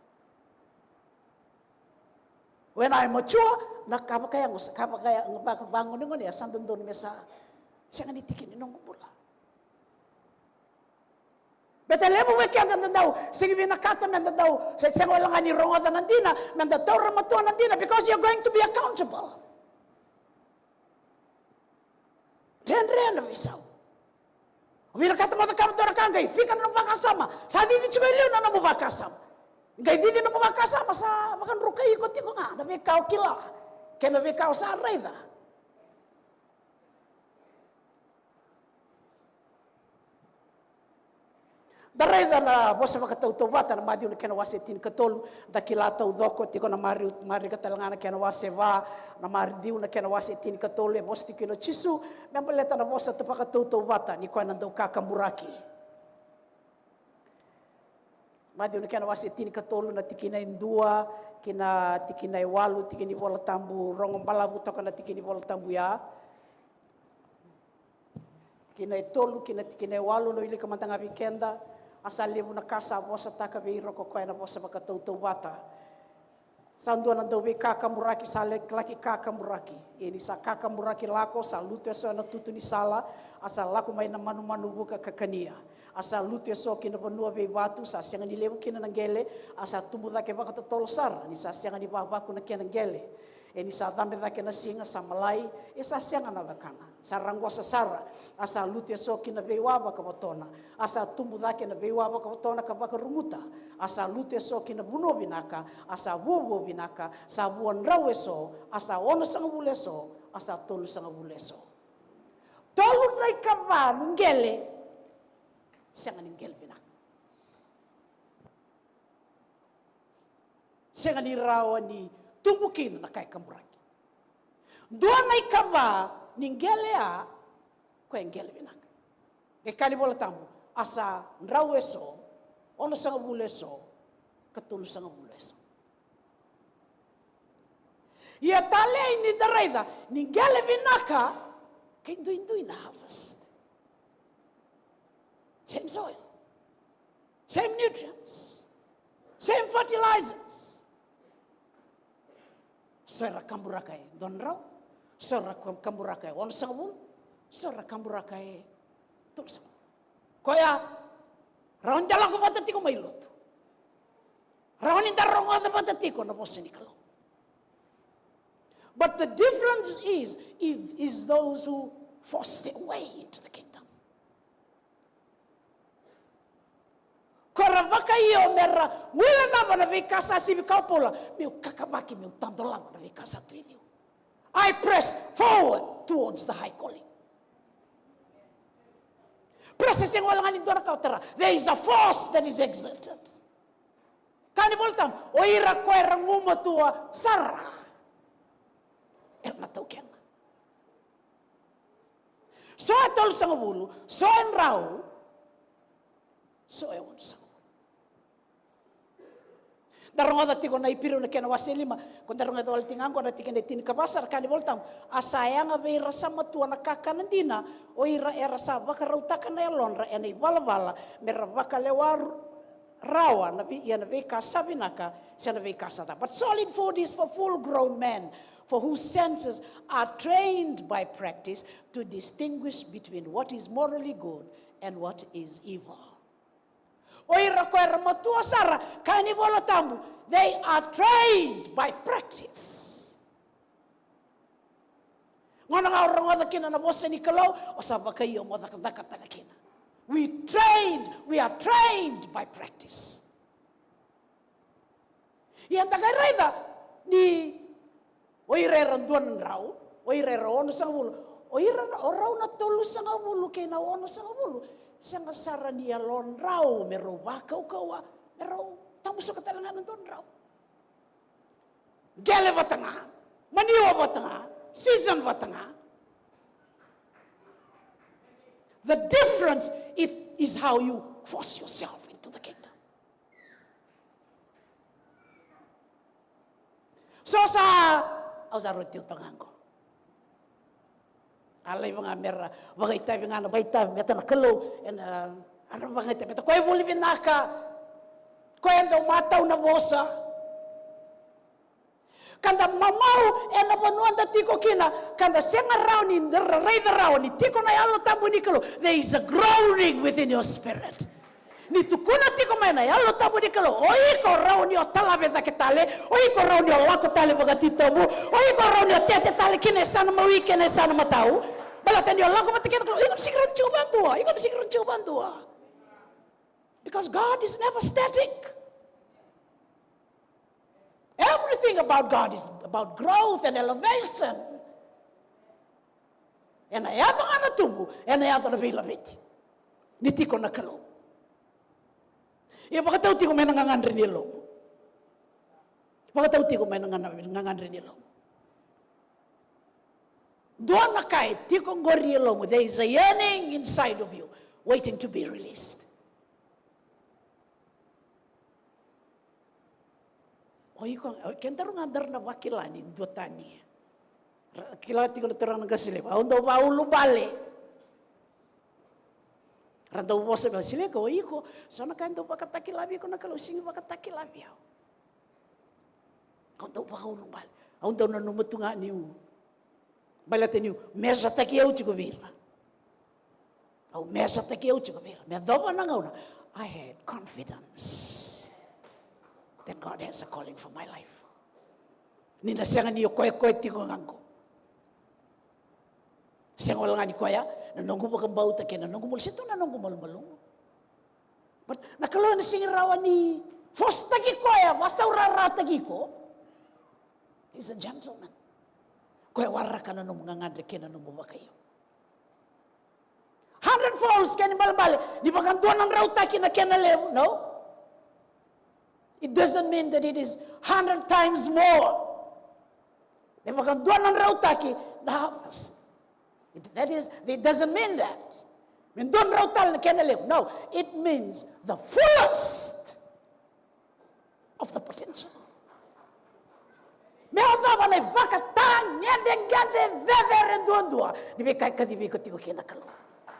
When I mature, na ka vakayago, ka vakayago, vaka, vakagonegonea sa dodonu me sa sega ni tiki ni noqu bula. Baleta levu vei keda da dau sega ni vinakata meda dau, se sega wale ga ni rogoca na dina, meda taura matua na dina, because you're going to be accountable. Dredre na veisau. O vinakata mo cakava dua na ka, qai fika na nomu vakasama. Sa cici tiko e liu na nomu vakasama. Qai cici na nomu vakasama, sa vakadrukai iko tiko ga na veika o kila kei na veika o sa raica. Da raica na Vosa Vakatautauvata, na Maciu na kena wase tinikatolu, da kila taucoko tiko na Mariu, Marika tale ga na kena wase va, na Maciu na kena wase tinikatolu, e vosa tiko kina o Jisu me baleta na vosa vakatautauvata ni koya na daukakaburaki. Maciu na kena wase tinikatolu, na tikina e dua ki na tikina e walu, tikina ni Vola Tabu, rogo balavu toka na tikina ni Vola Tabu ya. Tikina e tolu ki na tikina e walu, na wilika mada ga vei keda. A sa levu na ka sa vosataka vei ira ko koya na Vosa Vakatautauvata. Sa dua na dauveikakaburaki sa laki, laki kakaburaki. Ia ni sa kakaburaki lako, sa lutu eso ena tutu ni sala, a sa lako mai na manumanu vuka ka kania. A sa lutu eso ki na vanua veivatu, sa sega ni levu kina na qele, a sa tubu cake vakatotolo sara, ni sa sega ni vavaku na kena qele. Ia ni sa cabe cake na siga, sa malai, e sa sega na cakana. Sa raqosa sara, a sa lutu eso ki na veiwa vakavotona, a sa tubu cake na veiwa vakavotona ka vakaruguta, a sa lutu eso ki na vanua vinaka, a sa vuavua vinaka, sa vua drau eso, a sa onosagavulu eso, a sa tolusagavulu eso. Tolu na ikava ni qele, sega ni qele vinaka. Sega ni rawa ni tubu kina na ka e kaburaki. Dua na ikava ni qele ya, koya e qele vinaka. Qai kaya na iVola Tabu, a sa drau eso, onosagavulu eso, ka tolusagavulu eso. Ia talei ni da raica ni qele vinaka, kei duidui na harvest. Same soil. Same nutrients. Same fertilizers. So era kaburaka e dua na drau, so era kaburaka e onosagavulu, so era kaburaka e tolusagavulu. Koya, rawa ni da lako vata tiko mai lotu. Rawa ni da rogoca vata tiko na vosa ni Kalou. But the difference is, is, is those who force their way into the kingdom. Ko ra vakaio me ra guilecava na veika sa sivi, kaya o Paula, meu kakavaki, meu tadolava na veika sa tu e liu. I press forward towards the high calling. Press e sega wale ga ni dua na ka o tara. There is a force that is exerted. Kaya na iVola Tabu, o ira ko era gumatua sara, era na taukena. So e tolusagavulu, so e drau, so e onosagavulu. Da rogoca tiko na Iperiu na kena wase lima, ko da rogoca wale tiko ga qo na tikina e tinikava, sa ra kaya na iVola Tabu, a sa yaga vei ira sa matua na kakana dina, o ira era sa vakarautaka na yalodra ena ivalavala, me ra vakalewa rawa na vei, ia na veika sa vinaka, se na veika sa ca. But solid food is for full grown men, for whose senses are trained by practice to distinguish between what is morally good and what is evil. O ira ko era matua sara, kaya na iVola Tabu, they are trained by practice. Gauna ga o rogoca kina na vosa ni Kalou, o sa vakaio mo cakacakataka kina. We trained, we are trained by practice. Ia da qai raica ni o ira era dua na drau, o ira era onosagavulu, o ira na, o rau na tolusagavulu kei na onosagavulu, sega sara ni yalodrau me rau vakaukauwa, me rau tamusuka tale ga na dua na drau. Qele vata ga, maniwa vata ga, season vata ga. The difference is, is how you force yourself into the kingdom. So sa, au sa roti au tagaqo. A laiva ga me ra vakaitavi ga na vakaitavi me ta na Kalou, ena, a ra vakaitavi me ta koya e vuli vinaka, koya e dau matau na vosa. Ka da mamau ena vanua da tiko kina, ka da sega rawa ni da ra-, raica rawa ni tiko na Yalo Tabu ni Kalou. There is a groaning within your spirit. Ni tukuna tiko mai na Yalo Tabu ni Kalou, o iko rawa ni o talave cake tale, o iko rawa ni o lako tale vakatitobu, o iko rawa ni o tete tale ki na yasana mawi kei na yasana matau. Baleta ni o lako vata kei na Kalou, iko na sega ni rawa ni tiko vadua, iko na sega ni rawa ni tiko vadua. Because God is never static. Everything about God is about growth and elevation. Ena yaco ga na tubu, ena yaco na veilaveti. Ni tiko na Kalou. Ia vakatau tiko mai na gagadre ni yalomu. Vakatau tiko mai na gana-, gagadre ni yalomu. Dua na ka e tiko qori e yalomu. There is a yearning inside of you, waiting to be released. O iko, o kedaru ga daru na vakila ni duatani. Ra kila tiko na turaga na qase levu, au dau vakaulubale. Ra dau vosa vei au, Sileka, o iko, so na ka e dau vakatakila vei iko na Kalou, sega ni vakatakila vei au. Au dau vakaulubale. Au dau nanuma tu ga niu Baleta niu mesataki au tiko vei ira. Au mesataki au tiko vei ira. Me yacova na gauna, I had confidence that God has a calling for my life. Ni na sega ni o koya koya tiko ga qo. Sega wale ga ni koya na noqu vakabauta kei na noqu malumalumu, se tu na noqu malumalumu. But na Kalou ena sega ni rawa ni force-taki koya, vakasaurarataki iko. He's a gentleman. Koya waraka na nomu gagadre kei na nomu vakaio. Hundred folds, kena ibalebale ni vakadua na drautaki na kena levu, no. It doesn't mean that it is hundred times more. Ni vakadua na drautaki na harvest. It, that is, it doesn't mean that. Me dua na drau tale na kena levu. No, it means the fullest of the potential. Me yacova na ivakatagedegede cecere duadua ni veika e kacivi iko tiko kina na Kalou.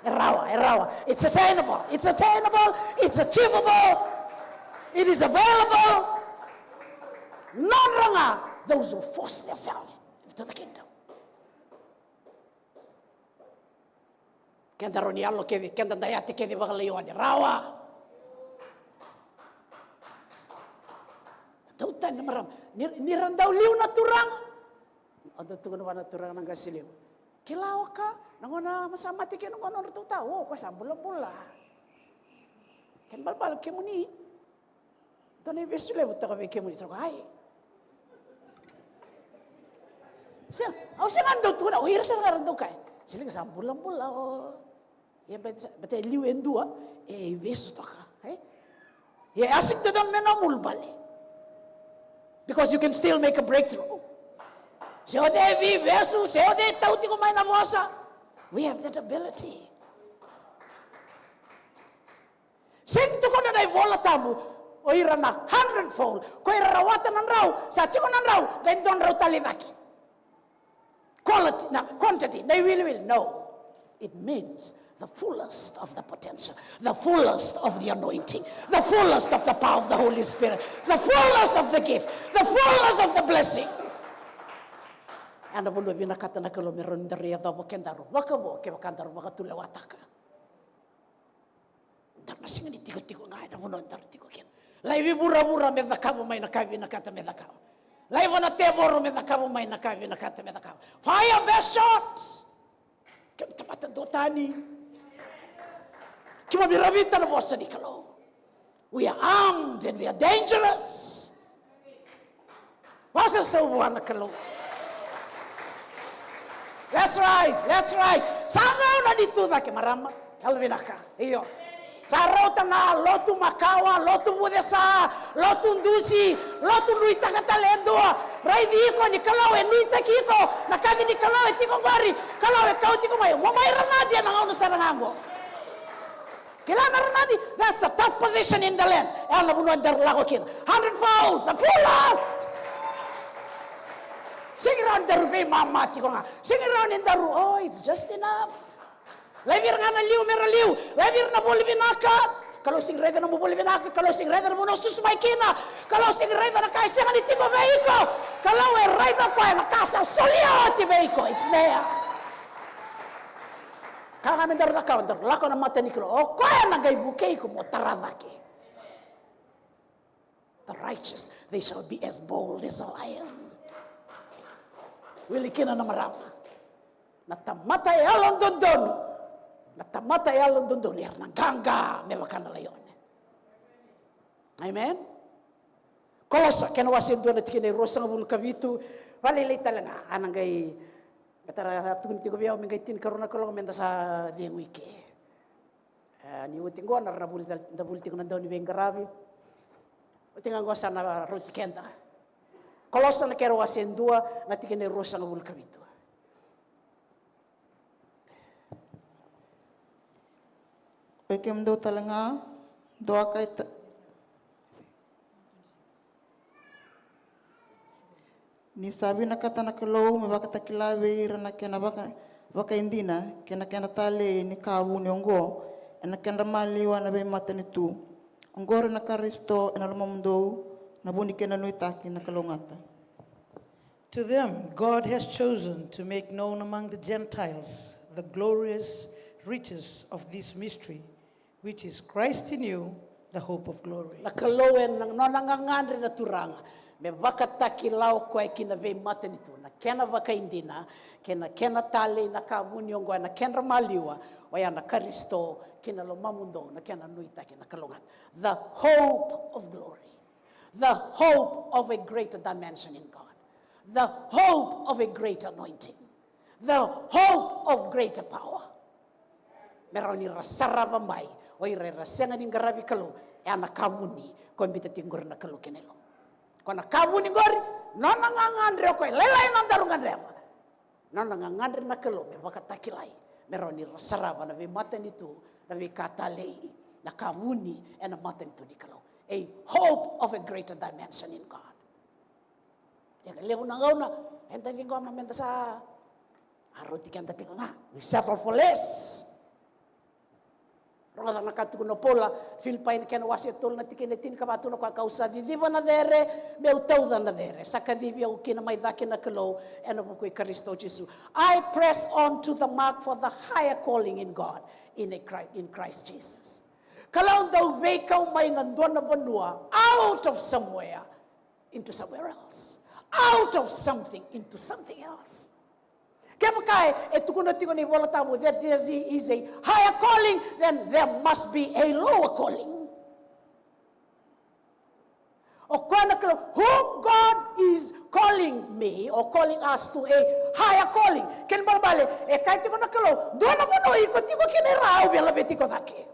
E rawa, e rawa. It's attainable. It's attainable. It's achievable. It is available. Nodra ga those who force themselves into the kingdom. Keda rawa ni yalo kece, keda da yate kece vakalaione, rawa. Dau tani na marama, ni, ni ra dau liu na turaga. Au dau tukuna vua na turaga na qase levu. Kila oka, na gauna ma sa mate kina qo na nodratou ta, o, ko sa bulabula. Kena balabala kemuni. Dua na ivesu levu toka vei kemuni, toka ai. Se, au sega ni dau tukuna, o ira sara ga ra dau kaya. Se liga sa bulabula o. Ia beta, beta e liu e dua, e ivesu toka, e? Ia e sega ni dodonu me nomu ulubale. Because you can still make a breakthrough. Se o cei e veivesu, se o cei e tau tiko mai na vosa. We have that ability. Sega ni tukuna na iVola Tabu, o ira na hundred fold, ko ira rawata na drau, sa tiko na drau, qai dua drau tale i cake. Quality, na quantity, na iwiliwili, no. It means the fullest of the potential, the fullest of the anointing, the fullest of the power of the Holy Spirit, the fullest of the gift, the fullest of the blessing. Ena vanua vinakata na Kalou me rawa ni daru yacova kedaru vakavo kevaka daru vakatulewataka. Daru na sega ni tikotiko ga ena vanua daru tiko kina. Laivi vuravura me cakava mai na ka e vinakata me cakava. Laiva na tevoro me cakava mai na ka e vinakata me cakava. Fire, best shot. Keimami tamata duatani. Keimami ravita na vosa ni Kalou. We are armed and we are dangerous. Vosa sau vua na Kalou. Let's rise, let's rise. Sa gauna ni tu cake, marama. Yalovinaka. Io. Sa rauta na lotu makawa, lotu vucesa, lotu dusi, lotu nuitaka tale e dua. Raici iko ni Kalou e nuitaki iko. Na kaci ni Kalou e tiko qori. Kalou e kauti iko mai. Mo mai ranadi ena gauna sara ga qo. Kila na ranadi, that's the top position in the land. E na vanua daru lako kina. Hundred folds, the fullest. Sega ni rawa ni daru veimama tiko ga. Sega ni rawa ni daru, oh, it's just enough. Laivi ira ga na liu me ra liu. Laivi ira na vuli vinaka. Kalou sega ni raica na nomu vuli vinaka. Kalou sega ni raica na vanua o susu mai kina. Kalou sega ni raica na ka e sega ni tiko vei iko. Kalou e raica o koya na ka sa solia oti vei iko. It's there. Ka ga me daru cakava, daru lako na mata ni Kalou. O koya na qai vukei iko mo tara cake. The righteous, they shall be as bold as a lion. Wili kina na marama. Na tamata yalododonu. Na tamata yalododonu era na qaqa me vaka na laione. Amen. Kolosa, kena wase dua na tikina e ruasagavulu ka vitu. Vakalailai tale ga, a na qai, baleta ra tukuni tiko vei au me qai tinikarua na kaloko me da sa cegu i ke. E, ni oti qo na ra na vuli, da vuli tiko na dau ni veiqaravi. Oti ga qo sa na rauti keda. Kolosa na kena wase dua na tikina e ruasagavulu ka vitu. Oi kemudou tale ga, dua ka ita-, ni sa vinakata na Kalou me vakatakila vei ira na kena vaka, vakaidina kei na kena talei ni ka vuni oqo ena kedra maliwa na veimatanitu. Oqori na Karisito ena lomamudou, na vu ni kena nuitaki na kalougata. To them God has chosen to make known among the Gentiles the glorious riches of this mystery, which is Christ in you, The hope of glory. Na Kalou e na nona gagadre na Turaga me vakatakila o koya ki na veimatanitu, na kena vakaidina kei na kena talei. Na ka vuni oqo ena kedra maliwa, oya na Karisito, ki na lomamudou na kena nuitaki na kalougata. The hope of glory. The hope of a greater dimension in God. The hope of a greater anointing. The hope of greater power. Me rawa ni ra sarava mai o ira era sega ni qaravi Kalou. E a na ka vuni ko e biuta tiko qori na Kalou kei na ilomu. Ko na ka vuni qori, nona gagadre o koya, lailai na daru gadreva. Nona gagadre na Kalou me vakatakilai, me rawa ni ra sarava na veimatanitu, na veika talei, na ka vuni ena matanitu ni Kalou. A hope of a greater dimension in God. Ia ka levu na gauna eda ciqoma meda sa, a rauti keda tiko ga, we settle for less. Rogoca na ka tukuna o Paula, Filipai na kena wase tolu na tikina e tinikava, tukuna o koya, ka'u sa ciciva na cere me'u tauca na cere sa kacivi au kina mai cake na Kalou ena vuku i Karisito Jisu. I press on to the mark for the higher calling in God in, a Christ, in Christ Jesus. Kalou dau veikau mai na dua na vanua, out of somewhere into somewhere else, out of something into something else. Kevaka e tukuna tiko na iVola Tabu that there is a higher calling, then there must be a lower calling. O koya na Kalou, whom God is calling me or calling us to a higher calling. Kena ibalebale e kaya tiko na Kalou, dua na vanua iko tiko kina i ra, au via laveti iko cake.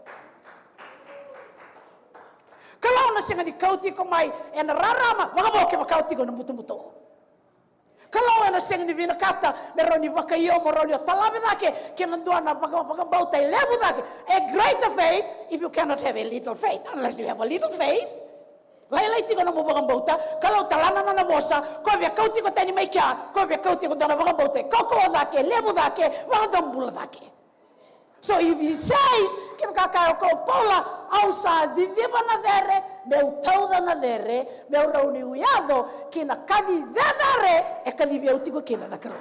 Kalou na sega ni kauti iko mai ena rarama vakavo kevaka o tiko ena butobuto. Kalou ena sega ni vinakata me rawa ni vakaio mo rawa ni o talave cake kei na dua na vaka, vakabauta e levu cake. A greater faith if you cannot have a little faith, unless you have a little faith. Lailai tiko na nomu vakabauta, Kalou talana na nona vosa, ko via kauti iko tani mai kea, ko via kauti iko dua na vakabauta e kaukauwa cake, e levu cake, vakadobula cake. So if he says, kevaka kaya o Paula, au sa ciciva na cere me'u tauca na cere, me'u rawa ni'u yaco ki na kaci cecere e kacivi au tiko kina na Kalou.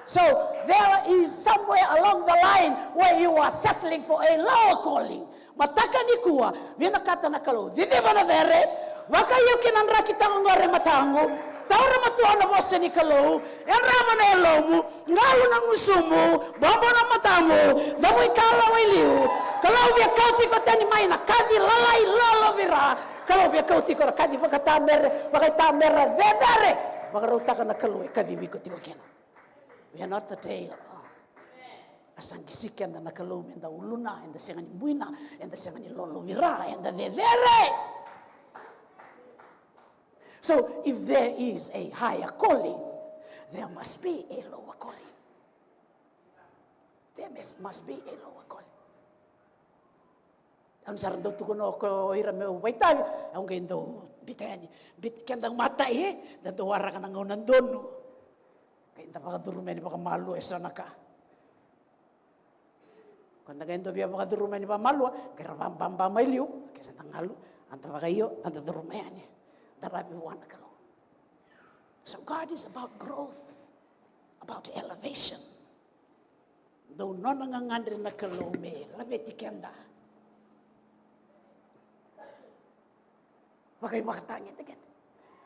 So there is somewhere along the line where you are settling for a lower calling. Mataka nikua, vinakata na Kalou, ciciva na cere, vakaio ki na draki taqo qori e mataqu, taura matua na vosa ni Kalou, yadrava na yalomu, galu na gusumu, bobo na matamu, cavu ikalawa i liu. Kalou via kauti iko tani mai na kaci lalai lolovira. Kalou via kauti iko na kaci vakatamere, vakaitamera cecere. Vakarautaka na Kalou e kacivi iko tiko kina. We are not the tail. A sa qisi keda na Kalou meda uluna, eda sega ni buina, eda sega ni lolovira, eda cecere. So if there is a higher calling, there must be a lower calling. There must, must be a lower calling. Au ni sa ra dau tukuna o ira me'u vakaitavi, au qai dau biuta yani. Biuta, keda matai, e, da dau waraka na gauna donu. Qai da vakacuruma yani vakamalua eso na ka. Ko da qai dau via vakacuruma yani vakamalua, qai ra vababa mai liu, ke sa da galu, a da vakaio, a da curuma yani. Da ravi vua na Kalou. So God is about growth, about elevation. Dau nona gagadre na Kalou me laveti keda. Vakaivakatagedegede.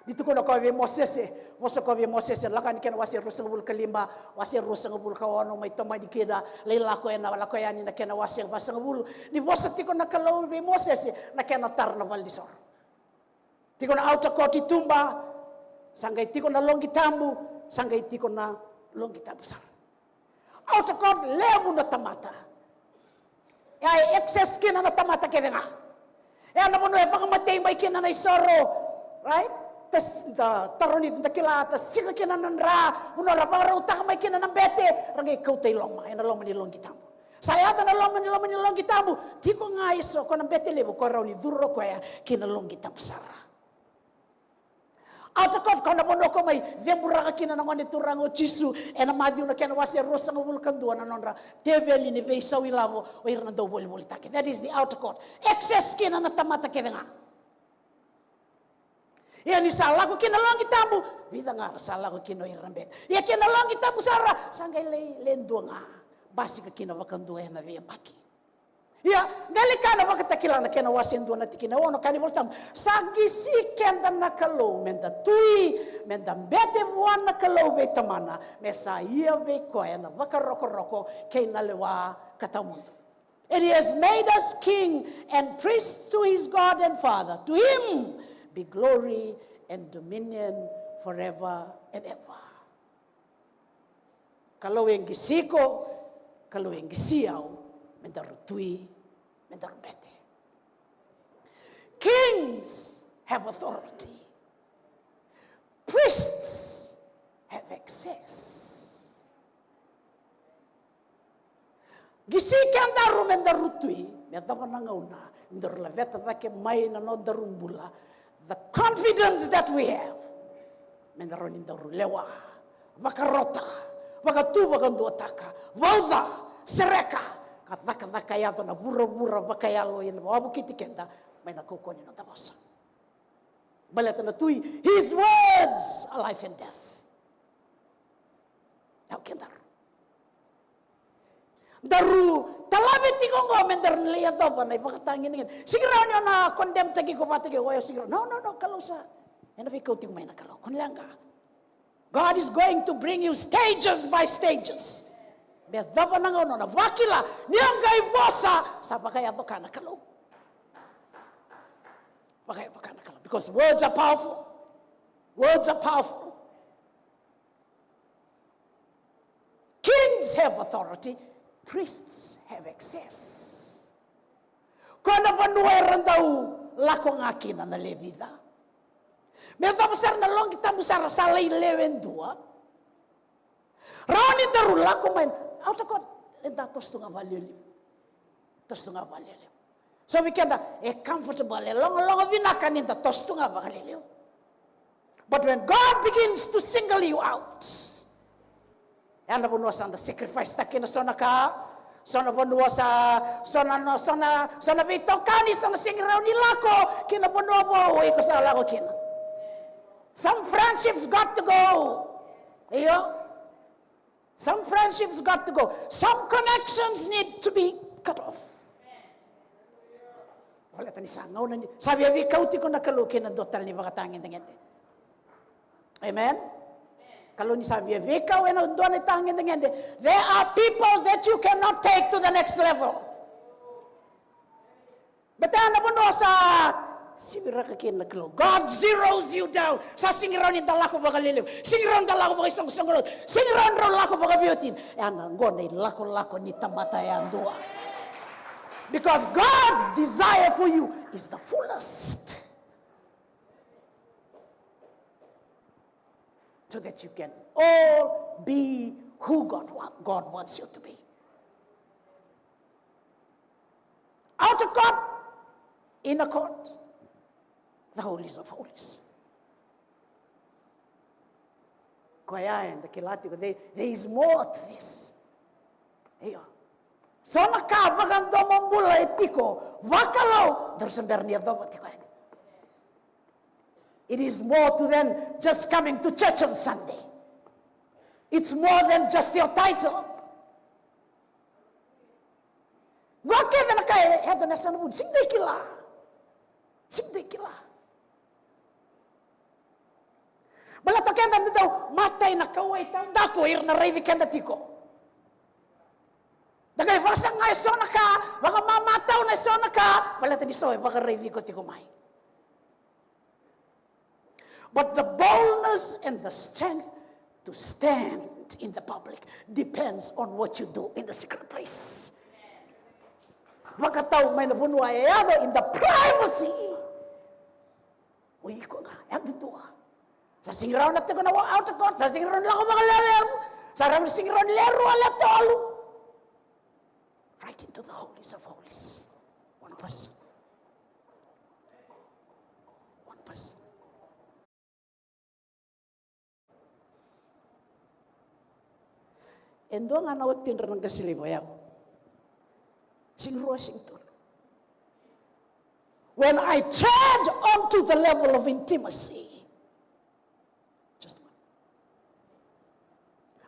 Ni tukuna o koya vei Mosese, vosa o koya vei Mosese, Lako Yani kena wase ruasagavulu ka lima, wase ruasagavulu ka ono, mai tomani kina, lai lako ena, lako yani na kena wase vasagavulu. Ni vosa tiko na Kalou vei Mosese na kena tara na valenisoro. Tiko na outer court i tuba, sa qai tiko na loqi tabu, sa qai tiko na loqi tabu sara. Outer court levu na tamata. E a access kina na tamata kece ga. E a na vanua e vakamatei mai kina na isoro, right? Ta, ta, taro ni da kila, ta sika kina na dra, vanua ra vakarautaka mai kina na bete, ra qai kauta i loma, ena loma ni loqi tabu. Sa yaco na loma ni, loma ni loqi tabu, tiko ga eso, ko na bete levu, ko rawa ni curu o koya ki na loqi tabu sara. Outer court, ko na vanua ko mai ceburaka kina na Gone Turaga o Jisu, ena Maciu na kena wase ruasagavulu ka dua, na nodra teveli ni veisau ilavo o ira na dauvolivolitaki. That is the outer court. Access kina na tamata kece ga. Ia ni sa lako kina loqi tabu, vica ga ra sa lako kina o ira na bete. Ia kina loqi tabu sara, sa qai lai le dua ga. Basika kina vakadua ena veiyabaki. Ia, Galili ka na Vakatakila na kena wase dua na tikina e ono, kaya na iVolatabu: Sa qisi keda na Kalou me da tui, me da bete vua na Kalou vei Tamana, me sa ia vei koya na vakarokoroko kei na lewa ka tawamudu. And he has made us king and priests to his God and Father. To him be glory and dominion forever and ever. Kalou e qisi iko, Kalou e qisi au, me daru tui, me daru bete. Kings have authority. Priests have access. Qisi kedaru me daru tui, me yacova na gauna ni daru laveta cake mai na nodaru bula, the confidence that we have, me daru ni daru lewa, vakarota, vakatu vakaduataka, vauca, sereka, ka cakacaka yaco na vuravura vakayalo ena vakavukiti keda mai na kaukauwa ni noda vosa. Baleta na tui, his words are life and death. Au kedaru. Daru talave tiko oqo me daru na lai yacova na ivakatagedegede. Sega ni rawa ni o na condemn-taki iko vata kei koya, sega ni rawa. No, no, no, Kalou sa. Ena veikau tiko mai na Kalou. Ko na leqa. God is going to bring you stages by stages. Me yacova na gauna o na vakila ni o qai vosa, sa vakayaco ka na Kalou. Vakayaco ka na Kalou. Because words are powerful. Words are powerful. Kings have authority, priests have access. Ko na vanua era dau lako ga kina na lewe vica. Me yacova sara na loqi tabu sara sa lai lewe dua. Rawa ni daru lako mai, outer court, eda toso tu ga vakalialiu. Toso tu ga vakalialiu. So vei keda e comfortable, e logaloga vinaka ni da toso tu ga vakalialiu. But when God begins to single you out, ya na vanua sa da sacrifice-taka kina so na ka, so na vanua sa, so na, no, so na, so na veitokani sa na sega ni rawa ni lako ki na vanua vou o iko sa lako kina. Some friendships got to go. Io. Some friendships got to go. Some connections need to be cut off. Baleta ni sa gauna ni, sa via veikau tiko na Kalou kei na dua tale na ivakatagedegede. Amen. Kalou ni sa via veikau ena dua na itagedegede. There are people that you cannot take to the next level. Baleta na vanua sa siviraka kina na Kalou. God zeroes you down. Sa sega ni rawa ni da lako vakalialiu. Sega ni rawa ni da lako vakaisoqosoqo lotu. Sega ni rawa ni da lako vakaveiwatini. Ya na qo na ilakolako ni tamata yadua. Because God's desire for you is the fullest. So that you can all be who God wa-, God wants you to be. Outer court, inner court, the holies of holies. Koya eda kila tiko, there, there is more to this. Io. So na ka vakadomobula e tiko vakalou, daru se bera ni yacova tiko yani. It is more to than just coming to church on Sunday. It's more than just your title. Qo kece na ka e yaco ena yasana vuni, sega ni kila. Sega ni kila. Baleta o keda da dau matai na kauwai taudaku, ira na raici keda tiko. Da qai vakasaga eso na ka, vakamamatauna eso na ka, baleta ni so e vakaraici iko tiko mai. But the boldness and the strength to stand in the public depends on what you do in the secret place. Vakatau mai na vanua e yaco in the privacy. O iko ga yadudua. Sa sega ni rawa na tiko na outer court, sa sega ni rawa ni lako vakalevu, sa rawa ni sega ni rawa ni lewe rua, lewe tolu. Right into the holies of holies. One person. One person. E dua ga na watidra na qase levu o yau. Sega ni rua, sega ni tolu. When I tread onto the level of intimacy, just one.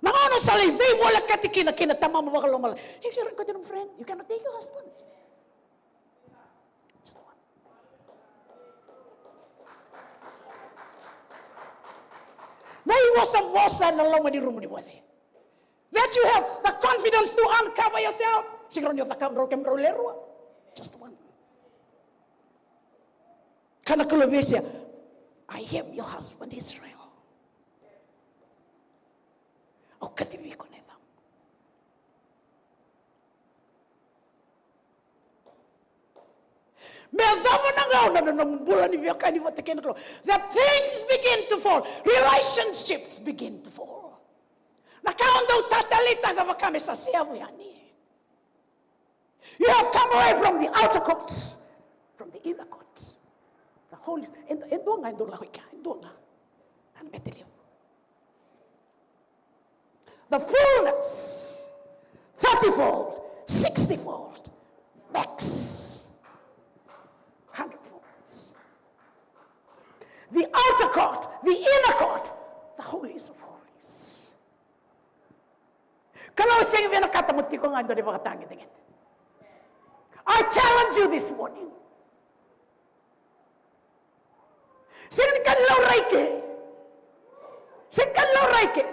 Na gauna sa lai veivolekati kina kei na Tamamu Vakalomalagi. You should go to your friend. You cannot take your husband. Na ivosavosa ena loma ni rumu ni voce. That you have the confidence to uncover yourself. Sega ni o cakava drau kemudrau lewe rua. Just one. Ka na Kalou vei Aisea, "I am your husband, Israel." Au kacivi iko na yacaqu. Me yacova na gauna na nomu bula ni veiwekani vata kei na Kalou, that things begin to fall. Relationships begin to fall. Na ka o dau tatalitaka vaka me sa seavu yani. You have come away from the outer court, from the inner court. The holy, e dua ga e dau lako i kea, e dua ga. Ana bete levu. The fullness, thirty-fold, sixty-fold, max, hundred folds. The outer court, the inner court, the holies of holies. Kalou sega ni vinakata mo tiko ga e dua na ivakatagedegede. I challenge you this morning. Sega ni ka ni laurai ke. Sega ni ka ni laurai ke.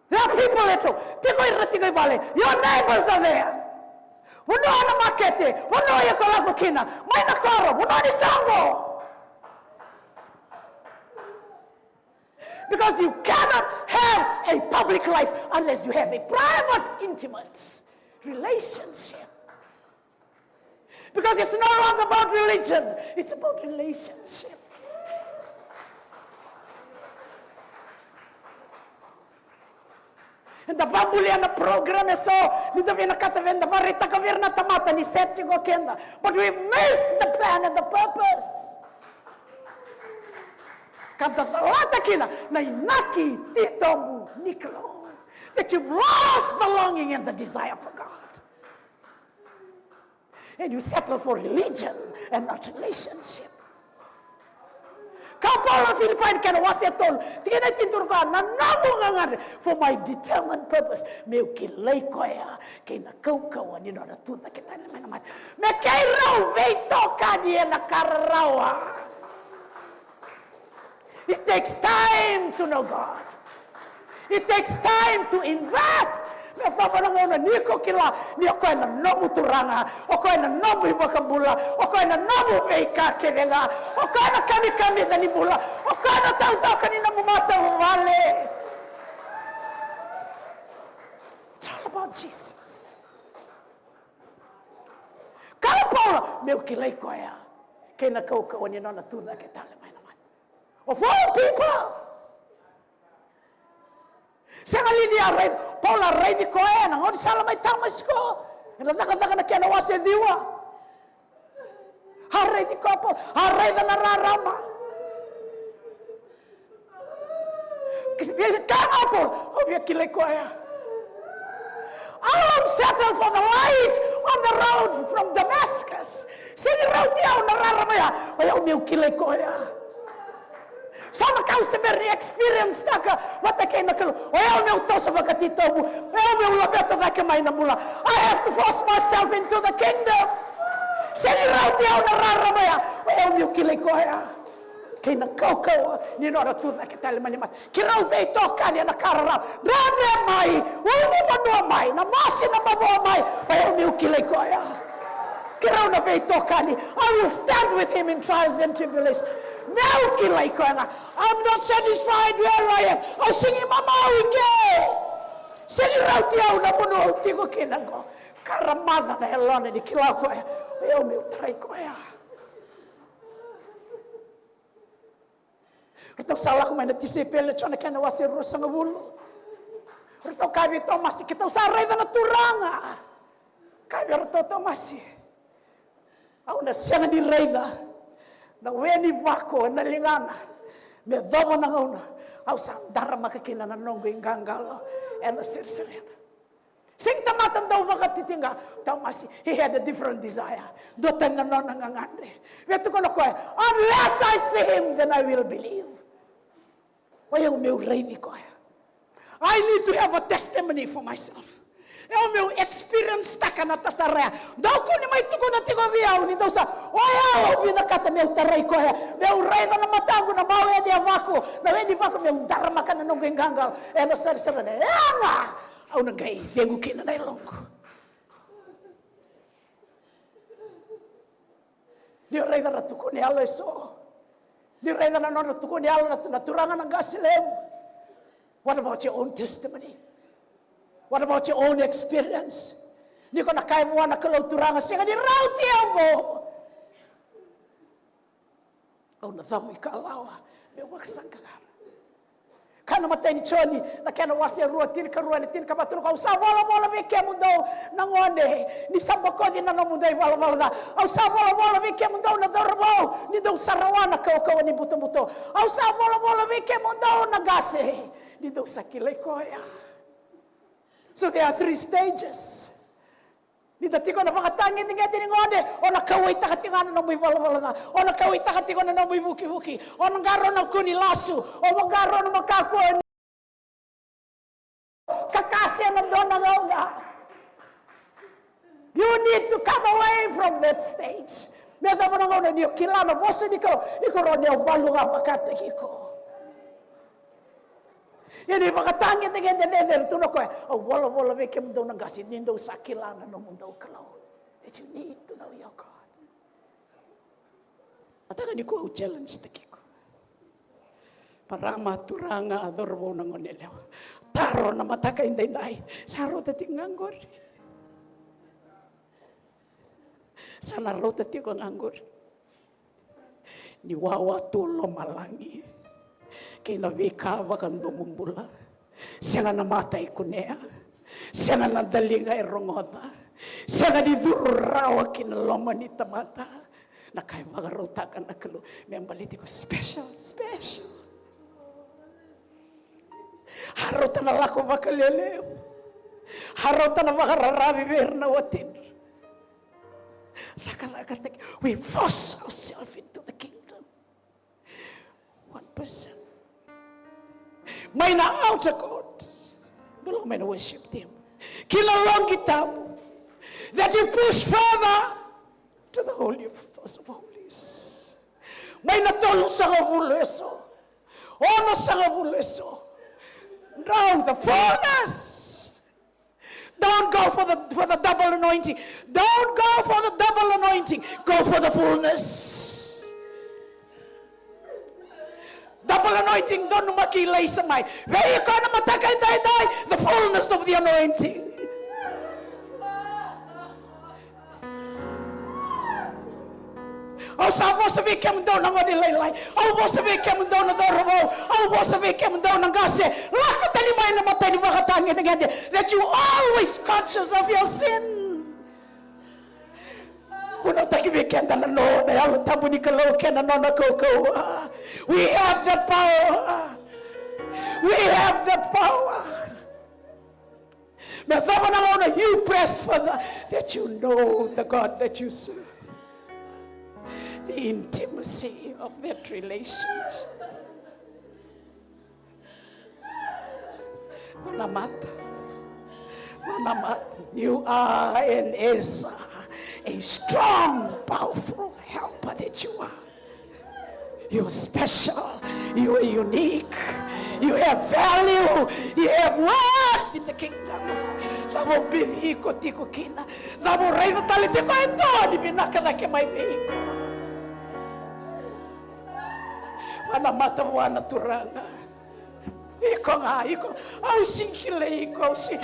There are people e tu, tiko ira na tiko i vale. Your neighbors are there. Vanua na makete, vanua iko lako kina, mai na koro, vanua ni soqo. Because you cannot have a public life unless you have a private, intimate relationship. Because it's no longer about religion, it's about relationship. Eda vabulia na program eso, ni da vinakata vei eda vakaraitaka vei ira na tamata ni set tiko keda. But we miss the plan and the purpose. Ka da calata kina na inaki titobu ni Kalou. That you've lost the longing and the desire for God. And you settle for religion and not relationship. Ka Paula na Filipai na kena wase tolu, tikina e tini, tukuna o koya, na noqu gagadre, for my determined purpose, meu kilai koya kei na kaukauwa ni nona tucake tale mai na mate. Me keirau veitokani ena ka rarawa. It takes time to know God. It takes time to invest. Me yacova na gauna ni ko kila ni o koya na nomu Turaga, o koya na nomu iVakabula, o koya na nomu veika kece ga, o koya na kamikamica ni bula, o koya na taucoko ni nomu matavuvale. It's all about Jesus. Kaya o Paula, meu kilai koya kei na kaukauwa ni nona tucake tale mai na mate. Of all people. Sega li ni a raici, Paula a raici koya ena gaunisala mai Tamasiko, ena Cakacaka na kena wase ciwa. A raici koya Paula, a raica na rarama. Kaya ga o Paula, au via kilai koya. I'll settle for the light on the road from Damascus. Sega ni rauti au na rarama ya, o yau meu kilai koya. So na ka au se bera ni experience taka vata kei na Kalou, o yau meu toso vakatitobu, o yau meu laveta cake mai na bula. I have to force myself into the kingdom. Sega ni rauti au na rarama ya, o yau meu kilai koya kei na kaukauwa ni nona tucake tale mai na mate. Keirau veitokani ena ka rarawa. Dredre mai, ulunivanua mai, na mosi na mavoa mai, o yau meu kilai koya. Keirau na veitokani. I will stand with him in trials and tribulation. Meu kilai koya ga. I'm not satisfied where I am. Au sega ni mamau i ke. Sega ni rauti au na vanua au tiko kina qo. Ka ra maca na yalona ni kila o koya, o yau meu tarai koya. Ratou sa lako mai na tisaipeli, Joni na kena wase ruasagavulu. Ratou kaya vei Tomasi, keitou sa raica na Turaga. Kaya vei ratou o Tomasi, au na sega ni raica na we ni vako ena ligana me yacova na gauna au sa daramaka kina na noqu iqaqalo ena sereserena. Sega ni tamata dau vakatitiqa, Tomasi, he had a different desire. Duatani na nona gagadre. Via tukuna o koya, unless I see him, then I will believe. O yau meu raici koya. I need to have a testimony for myself. O yau meu experience Staka na tatara ya. Dou kua ni mai tukuna tiko vei au ni dou sa, o yau au vinakata meu tarai koya, meu raica na mataqu na mau yani a vaku, na weni vaku, meu daramaka na noqu iqaqalo ena sarasara na yaga. Au na qai cegu kina na yaloqu. Ni o raica na tukuni yalo eso. Ni o raica na nodra tukuni yalo na, na turaga na qase levu. What about your own testimony? What about your own experience? Ni ko na kaya vua na Kalou, Turaga, sega ni rauti au qo. Au na cavuikalawa meu vakasaqara. Kaya na imatai ni Joni, na kena wase rua, tinikarua ena tinikava, tukuna, au sa volavola vei kemudou na gone, ni sa bokoci na nomudou ivalavala ca. Au sa volavola vei kemudou na cauravou, ni dou sa rawa na kaukauwa ni butobuto. Au sa volavola vei kemudou na qase, ni dou sa kilai koya. So there are three stages. Ni da tiko na vakatagedegede ni gone, o na kauwaitaka tiko ga na nomu ivalavala ca, o na kauwaitaka tiko na nomu ivukivuki, o na qarauna kua ni lasu, o na qarauna makaku ni kakase na dua na gauna. You need to come away from that stage. Me cava na gauna ni o kila na vosa ni Kalou, iko rawa ni o valuka vakataki iko. Ia ni vakatagedegede cecere tu na koya, au volavola vei kemudou na qase, ni dou sa kila na nomudou Kalou. That you need to know your God. Mataka nikua au challenge taki iko. Marama, turaga, cauravou, na gone yalewa. Taro na mataka edaidai. Sa rauta tiko ga qori. Sa na rauta tiko ga qori. Ni wawa tu lomalagi kei na veika vakadomobula. Sega na mata e kunea, sega na daliga e rogoca, sega ni curu rawa ki na loma ni tamata. Na ka e vakarautaka na Kalou me baleti iko special, special. A rauta na lako vakalevu. A rauta na vakararavi vei ira na watina. Cakacakataki. We force ourselves into the kingdom. One person. Mai na outer court. Dou lako mai na worship team. Ki na loqi tabu. That you push further to the holy of holies. Mai na tolusagavulu eso. Onosagavulu eso. Now the fullness. Don't go for the, for the double anointing. Don't go for the double anointing. Go for the fullness. Double anointing, donumaki, laisa mai. Vei iko na mataka edaidai, the fullness of the anointing. Au sa vosa vei kemudou na gone lailai. Au vosa vei kemudou na cauravou. Au vosa vei kemudou na qase. Lako tani mai na mata ni vakatagedegede. That you always conscious of your sin. Vunautaki vei keda na nona Yalo Tabu ni Kalou kei na nona kaukauwa. We have that power. We have that power. Me cava na gauna you press further, that you know the God that you serve. The intimacy of that relationship. Vanamata. Vanamata. You are and is a strong, powerful helper that you are. You are special. You are unique. You have value. You have worth in the kingdom. Cava o bibi iko tiko kina? Cava o raica tale tiko e dua ni vinaka cake mai vei iko? Vanamata vua na Turaga. Iko ga, iko, au sega ni kilai iko, au sega.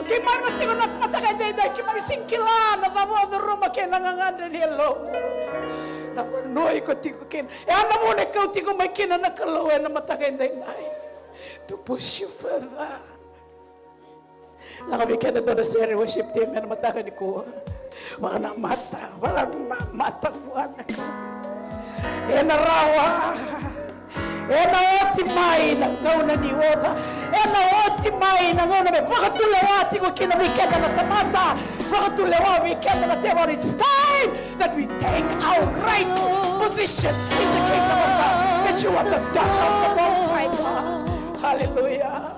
Keimami na tiko na mataka edaidai, keimami sega ni kila na cava o curuma kei na gagadre ni yalomu. Na vanua iko tiko kina. E a na vuna e kauti iko mai kina na Kalou ena mataka edaidai. To push you further. Lako vei keda dua na sere worship team ena mataka nikua. Vakanamata, vakanamata vua na Kalou. Ena rawa. Ena oti mai na gauna ni oca. Ena oti mai na gauna me vakatulewa tiko kina vei keda na tamata. Vakatulewa vei keda na tevoro. It's time that we take our rightful position in the kingdom of God. That you are the daughter of the Most High God. Hallelujah.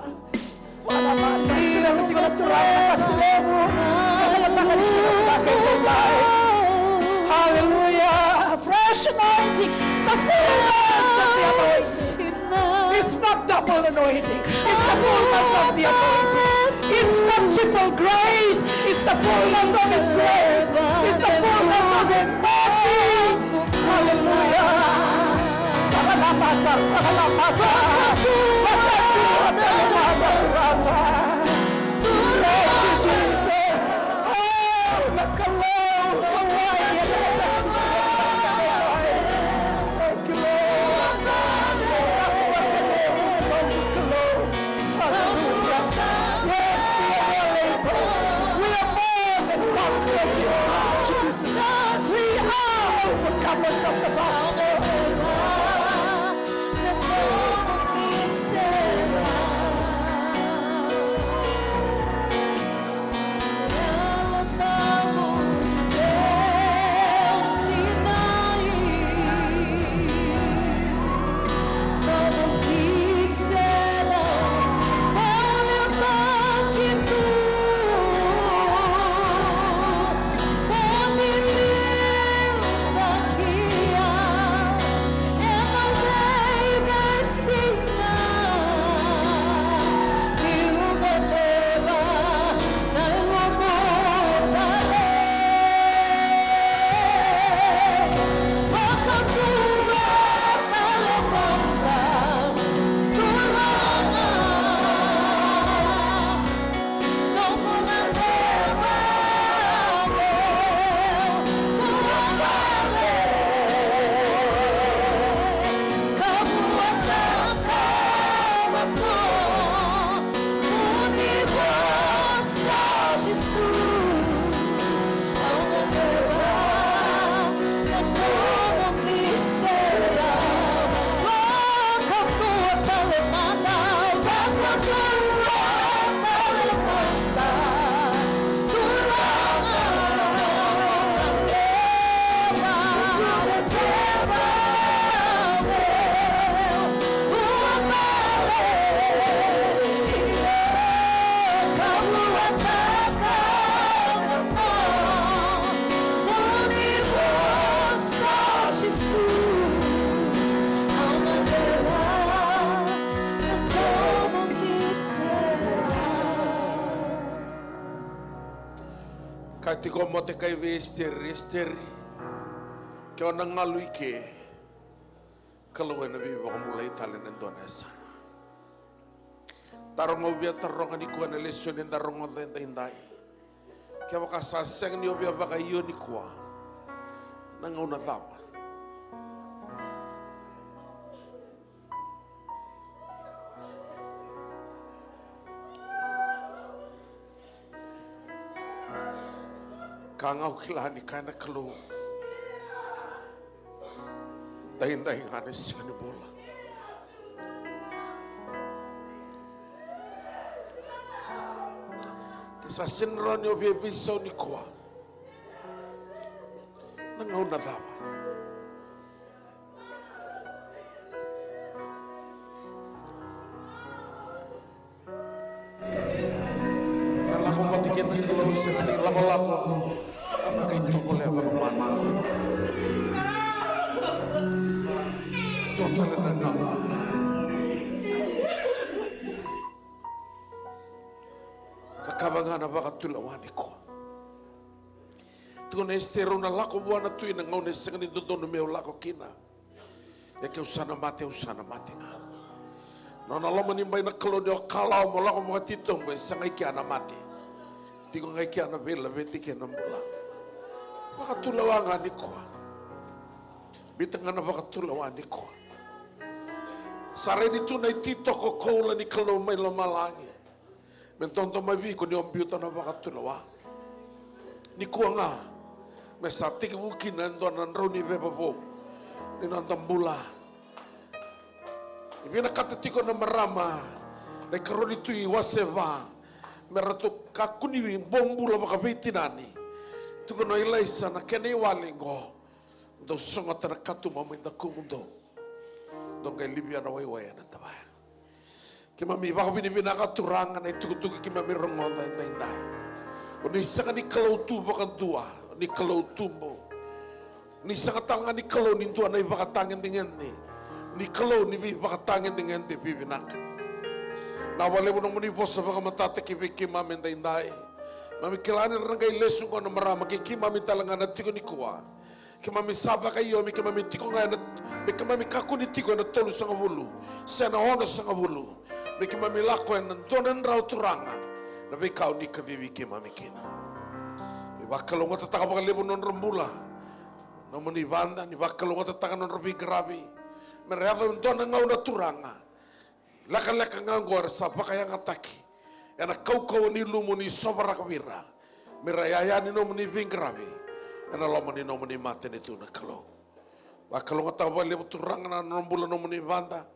Vanamata, sureta tiko na Turaga na qase levu. Ena anointing. It's the fullness of the anointing. It's not triple grace. It's the fullness of His grace. It's the fullness of His mercy. Hallelujah. Thank you, Jesus. Oh, the glory. Thank you, Lord. Hallelujah. Yes, we are well able. We are more than conquerors in Christ Jesus. We are overcomers of the gospel. Kaya tiko o Motekai vei Esiteri, Esiteri, ke o na galu i ke, Kalou ena veivakabulai tale ena dua na yasana. Taroga au via taroga nikua ena lesoni eda rogoca edaidai. Kevaka sa sega ni o via vakaio nikua, na gauna cava? Ka ga au kila ni kaya na Kalou, daidai ga na siga ni bula. Ke sa sega ni rawa ni o via veisau nikua, na gauna cava? Na lako vata kei na Kalou, sega ni lakolako. A na kai tovolea vakamana. Dua tale na gauna. Cakava ga na vakatulewa nikua. Tukuna o Esiteri, au na lako vua na tui na gauna e sega ni dodonu meu lako kina. Ia ke au sa na mate, au sa na mate ga. Nona lomanibai na Kalou ni o kalawa mo lako vakatitobu, e sega i kea na mate. Tiko ga i kea na veilaveti kei na bula. Vakatulewa ga nikua. Biuta ga na vakatulewa nikua. Sa rai ni tu na ititoko koula ni Kalou mai lomalagi. Me dodomavi iko ni o biuta na vakatulewa. Nikua ga, me sa tekivu kina e dua na drau ni veva vou ni noda bula. Ni vinakata tiko na marama, na ikarua ni Tui wase va, me ratou kakua ni bobula vakaveitinani. Tukuna o Ilaisa na kena iwali qo, dou sogota na katuba mai dakumudou. Dou qai livia na waiwai ena tavaya. Keimami vakavinavinaka Turaga na itukutuku keimami rogoca edaidai. O ni sega ni Kalou tu vakadua, o ni Kalou tu bau. Ni sega tale ga ni Kalou ni dua na ivakatagedegede. Ni Kalou ni veivakatagedegede, veivinaka. Na vakalevu nomuni vosa vakamatatataki vei keimami edaidai. Mami kila ni ra na qai lesu qo na marama kei keimami tale ga na tiko nikua. Keimami sa vakaiomi, keimami tiko ga ena, me keimami kakua ni tiko ena tolusagavulu se na onosagavulu. Me keimami lako ena dua na drau, Turaga, na veika o ni kacivi keimami kina. Ni vakalougatataka vakalevu na nodra bula nomuni vada, ni vakalougatataka na nodra veiqaravi. Me ra yaco e dua na gauna, Turaga, lekaleka ga oqo era sa vakayagataki ena kaukauwa ni lumu ni sovaraka vei ira, me ra yaya ni nomuni veiqaravi ena loma ni nomuni matanitu na Kalou. Vakalougatataka vakalevu, Turaga, na nodra bula nomuni vada.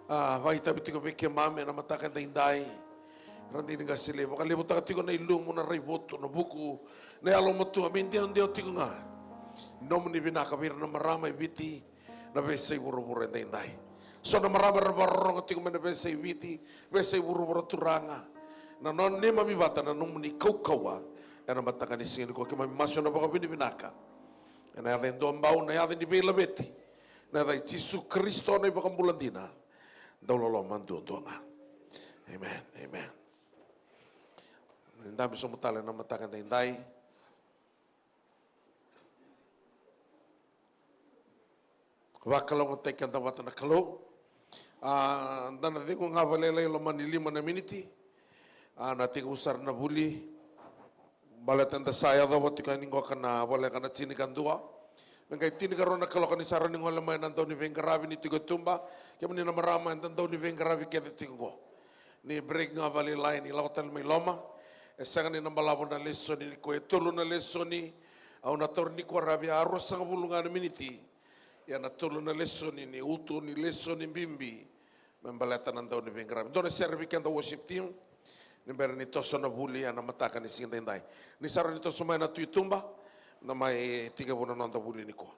A, vakaitavi tiko vei keimami ena mataka edaidai. Radini qasenivuli, vakalevutaka tiko na ilumu, na raivotu, na vuku, na yalomatua, me idewadewa tiko ga nomuni vinaka vei ira na marama e Viti, na veiyasai vuravura edaidai. So na marama era vakarorogo tiko mai na veiyasai Viti, veiyasai vuravura, Turaga. Na nona neimami vata na nomuni kaukauwa ena mataka ni siga nikua. Keimami masu ena vakavinavinaka ena yaca e dua bau, na yaca ni veilaveti, na yaca i Jisu Karisito na iVakabula dina, dauloloma duadua ga. Amen, amen. Ni dabe sobu tale na mataka edaidai. Vakalougatataki keda vata na Kalou. A, da na cegu ga vakalailai, loma ni lima na miniti. A, na tekivu sara na vuli. Baleta eda sa yacova tiko yani qoka na voleka na tinikadua. Me qai tinikarua na kaloko ni sa rawa ni gole mai na dau ni veiqaravi ni tiko e tuba. Kemuni na marama, eda dau ni veiqaravi kece tiko qo. Ni break ga vakalailai, ni lako tale mai loma. E sega ni na balavu na lesoni nikua, e tolu na lesoni. Au na taura nikua ravi a ruasagavulu ga na miniti. Ia na tolu na lesoni ni uto ni lesoni bibi me baleta na dau ni veiqaravi. Dua na sere vei keda worship team ni bera ni toso na vuli ena mataka ni siga edaidai. Ni sa rawa ni toso mai na tu i tuba, na mai tekivu na noda vuli nikua.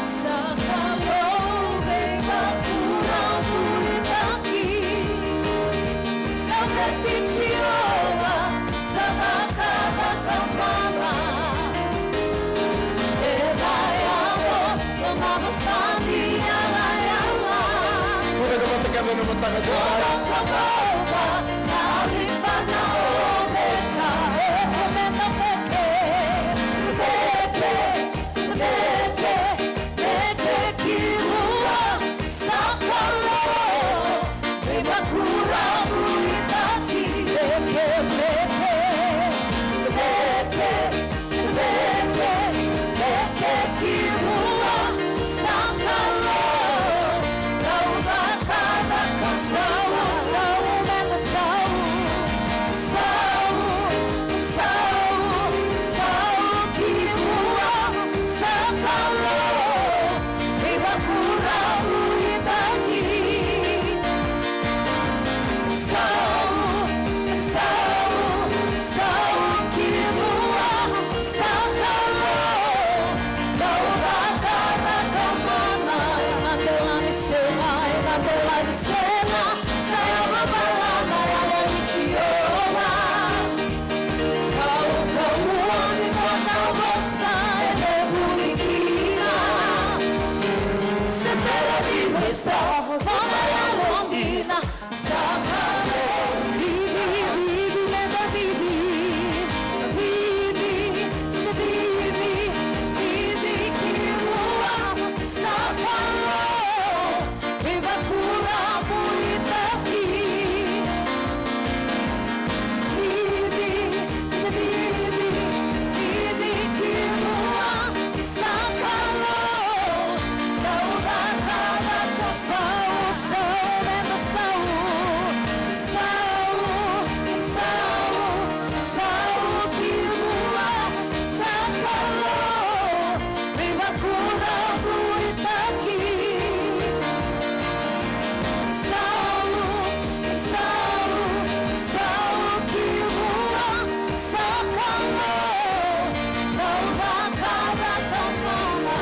Sa Kalou veivakurabuitaki, na Kalou Jiova, sa cakacaka mana. E vakayalo na nona sala ni yalayala. Vakayagataka na mataka. Vakabauta na Alifa na Omeka. Omeka, Omeka, Omeka. Meke, meke, meke ki rua, sa Kalou veivakurabuitaki. Meke, meke, meke, meke, meke ki rua, sa Kalou. Kau cakacaka, sau, sau, meke sau, sau, sau, sau ki rua, sa Kalou veivakurabuitaki. Sau, sau, sau ki rua, sa Kalou. Kau cakacaka mana, e na dela ni sega, e na dela ni sega, sa yaco balavu na Yalo ni Jiova. Kaukauwa ni nona vosa e vuli kina. Se bera ni vosa, vona yalo dina. Sa Kalou, bibi, bibi, meda bibi, bibi, bibi, bibi ki rua, sa Kalou veivakurabuitaki. Bibi, bibi, bibi ki rua, sa Kalou, kau cakacaka, sau, sau, meda sau, sau, sau, sau ki rua, sa Kalou veivakurabuitaki. Sau, sau, sau ki rua, sa Kalou, kau cakacaka mana.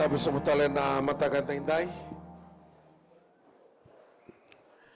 Dabe sobu tale na mataka edaidai.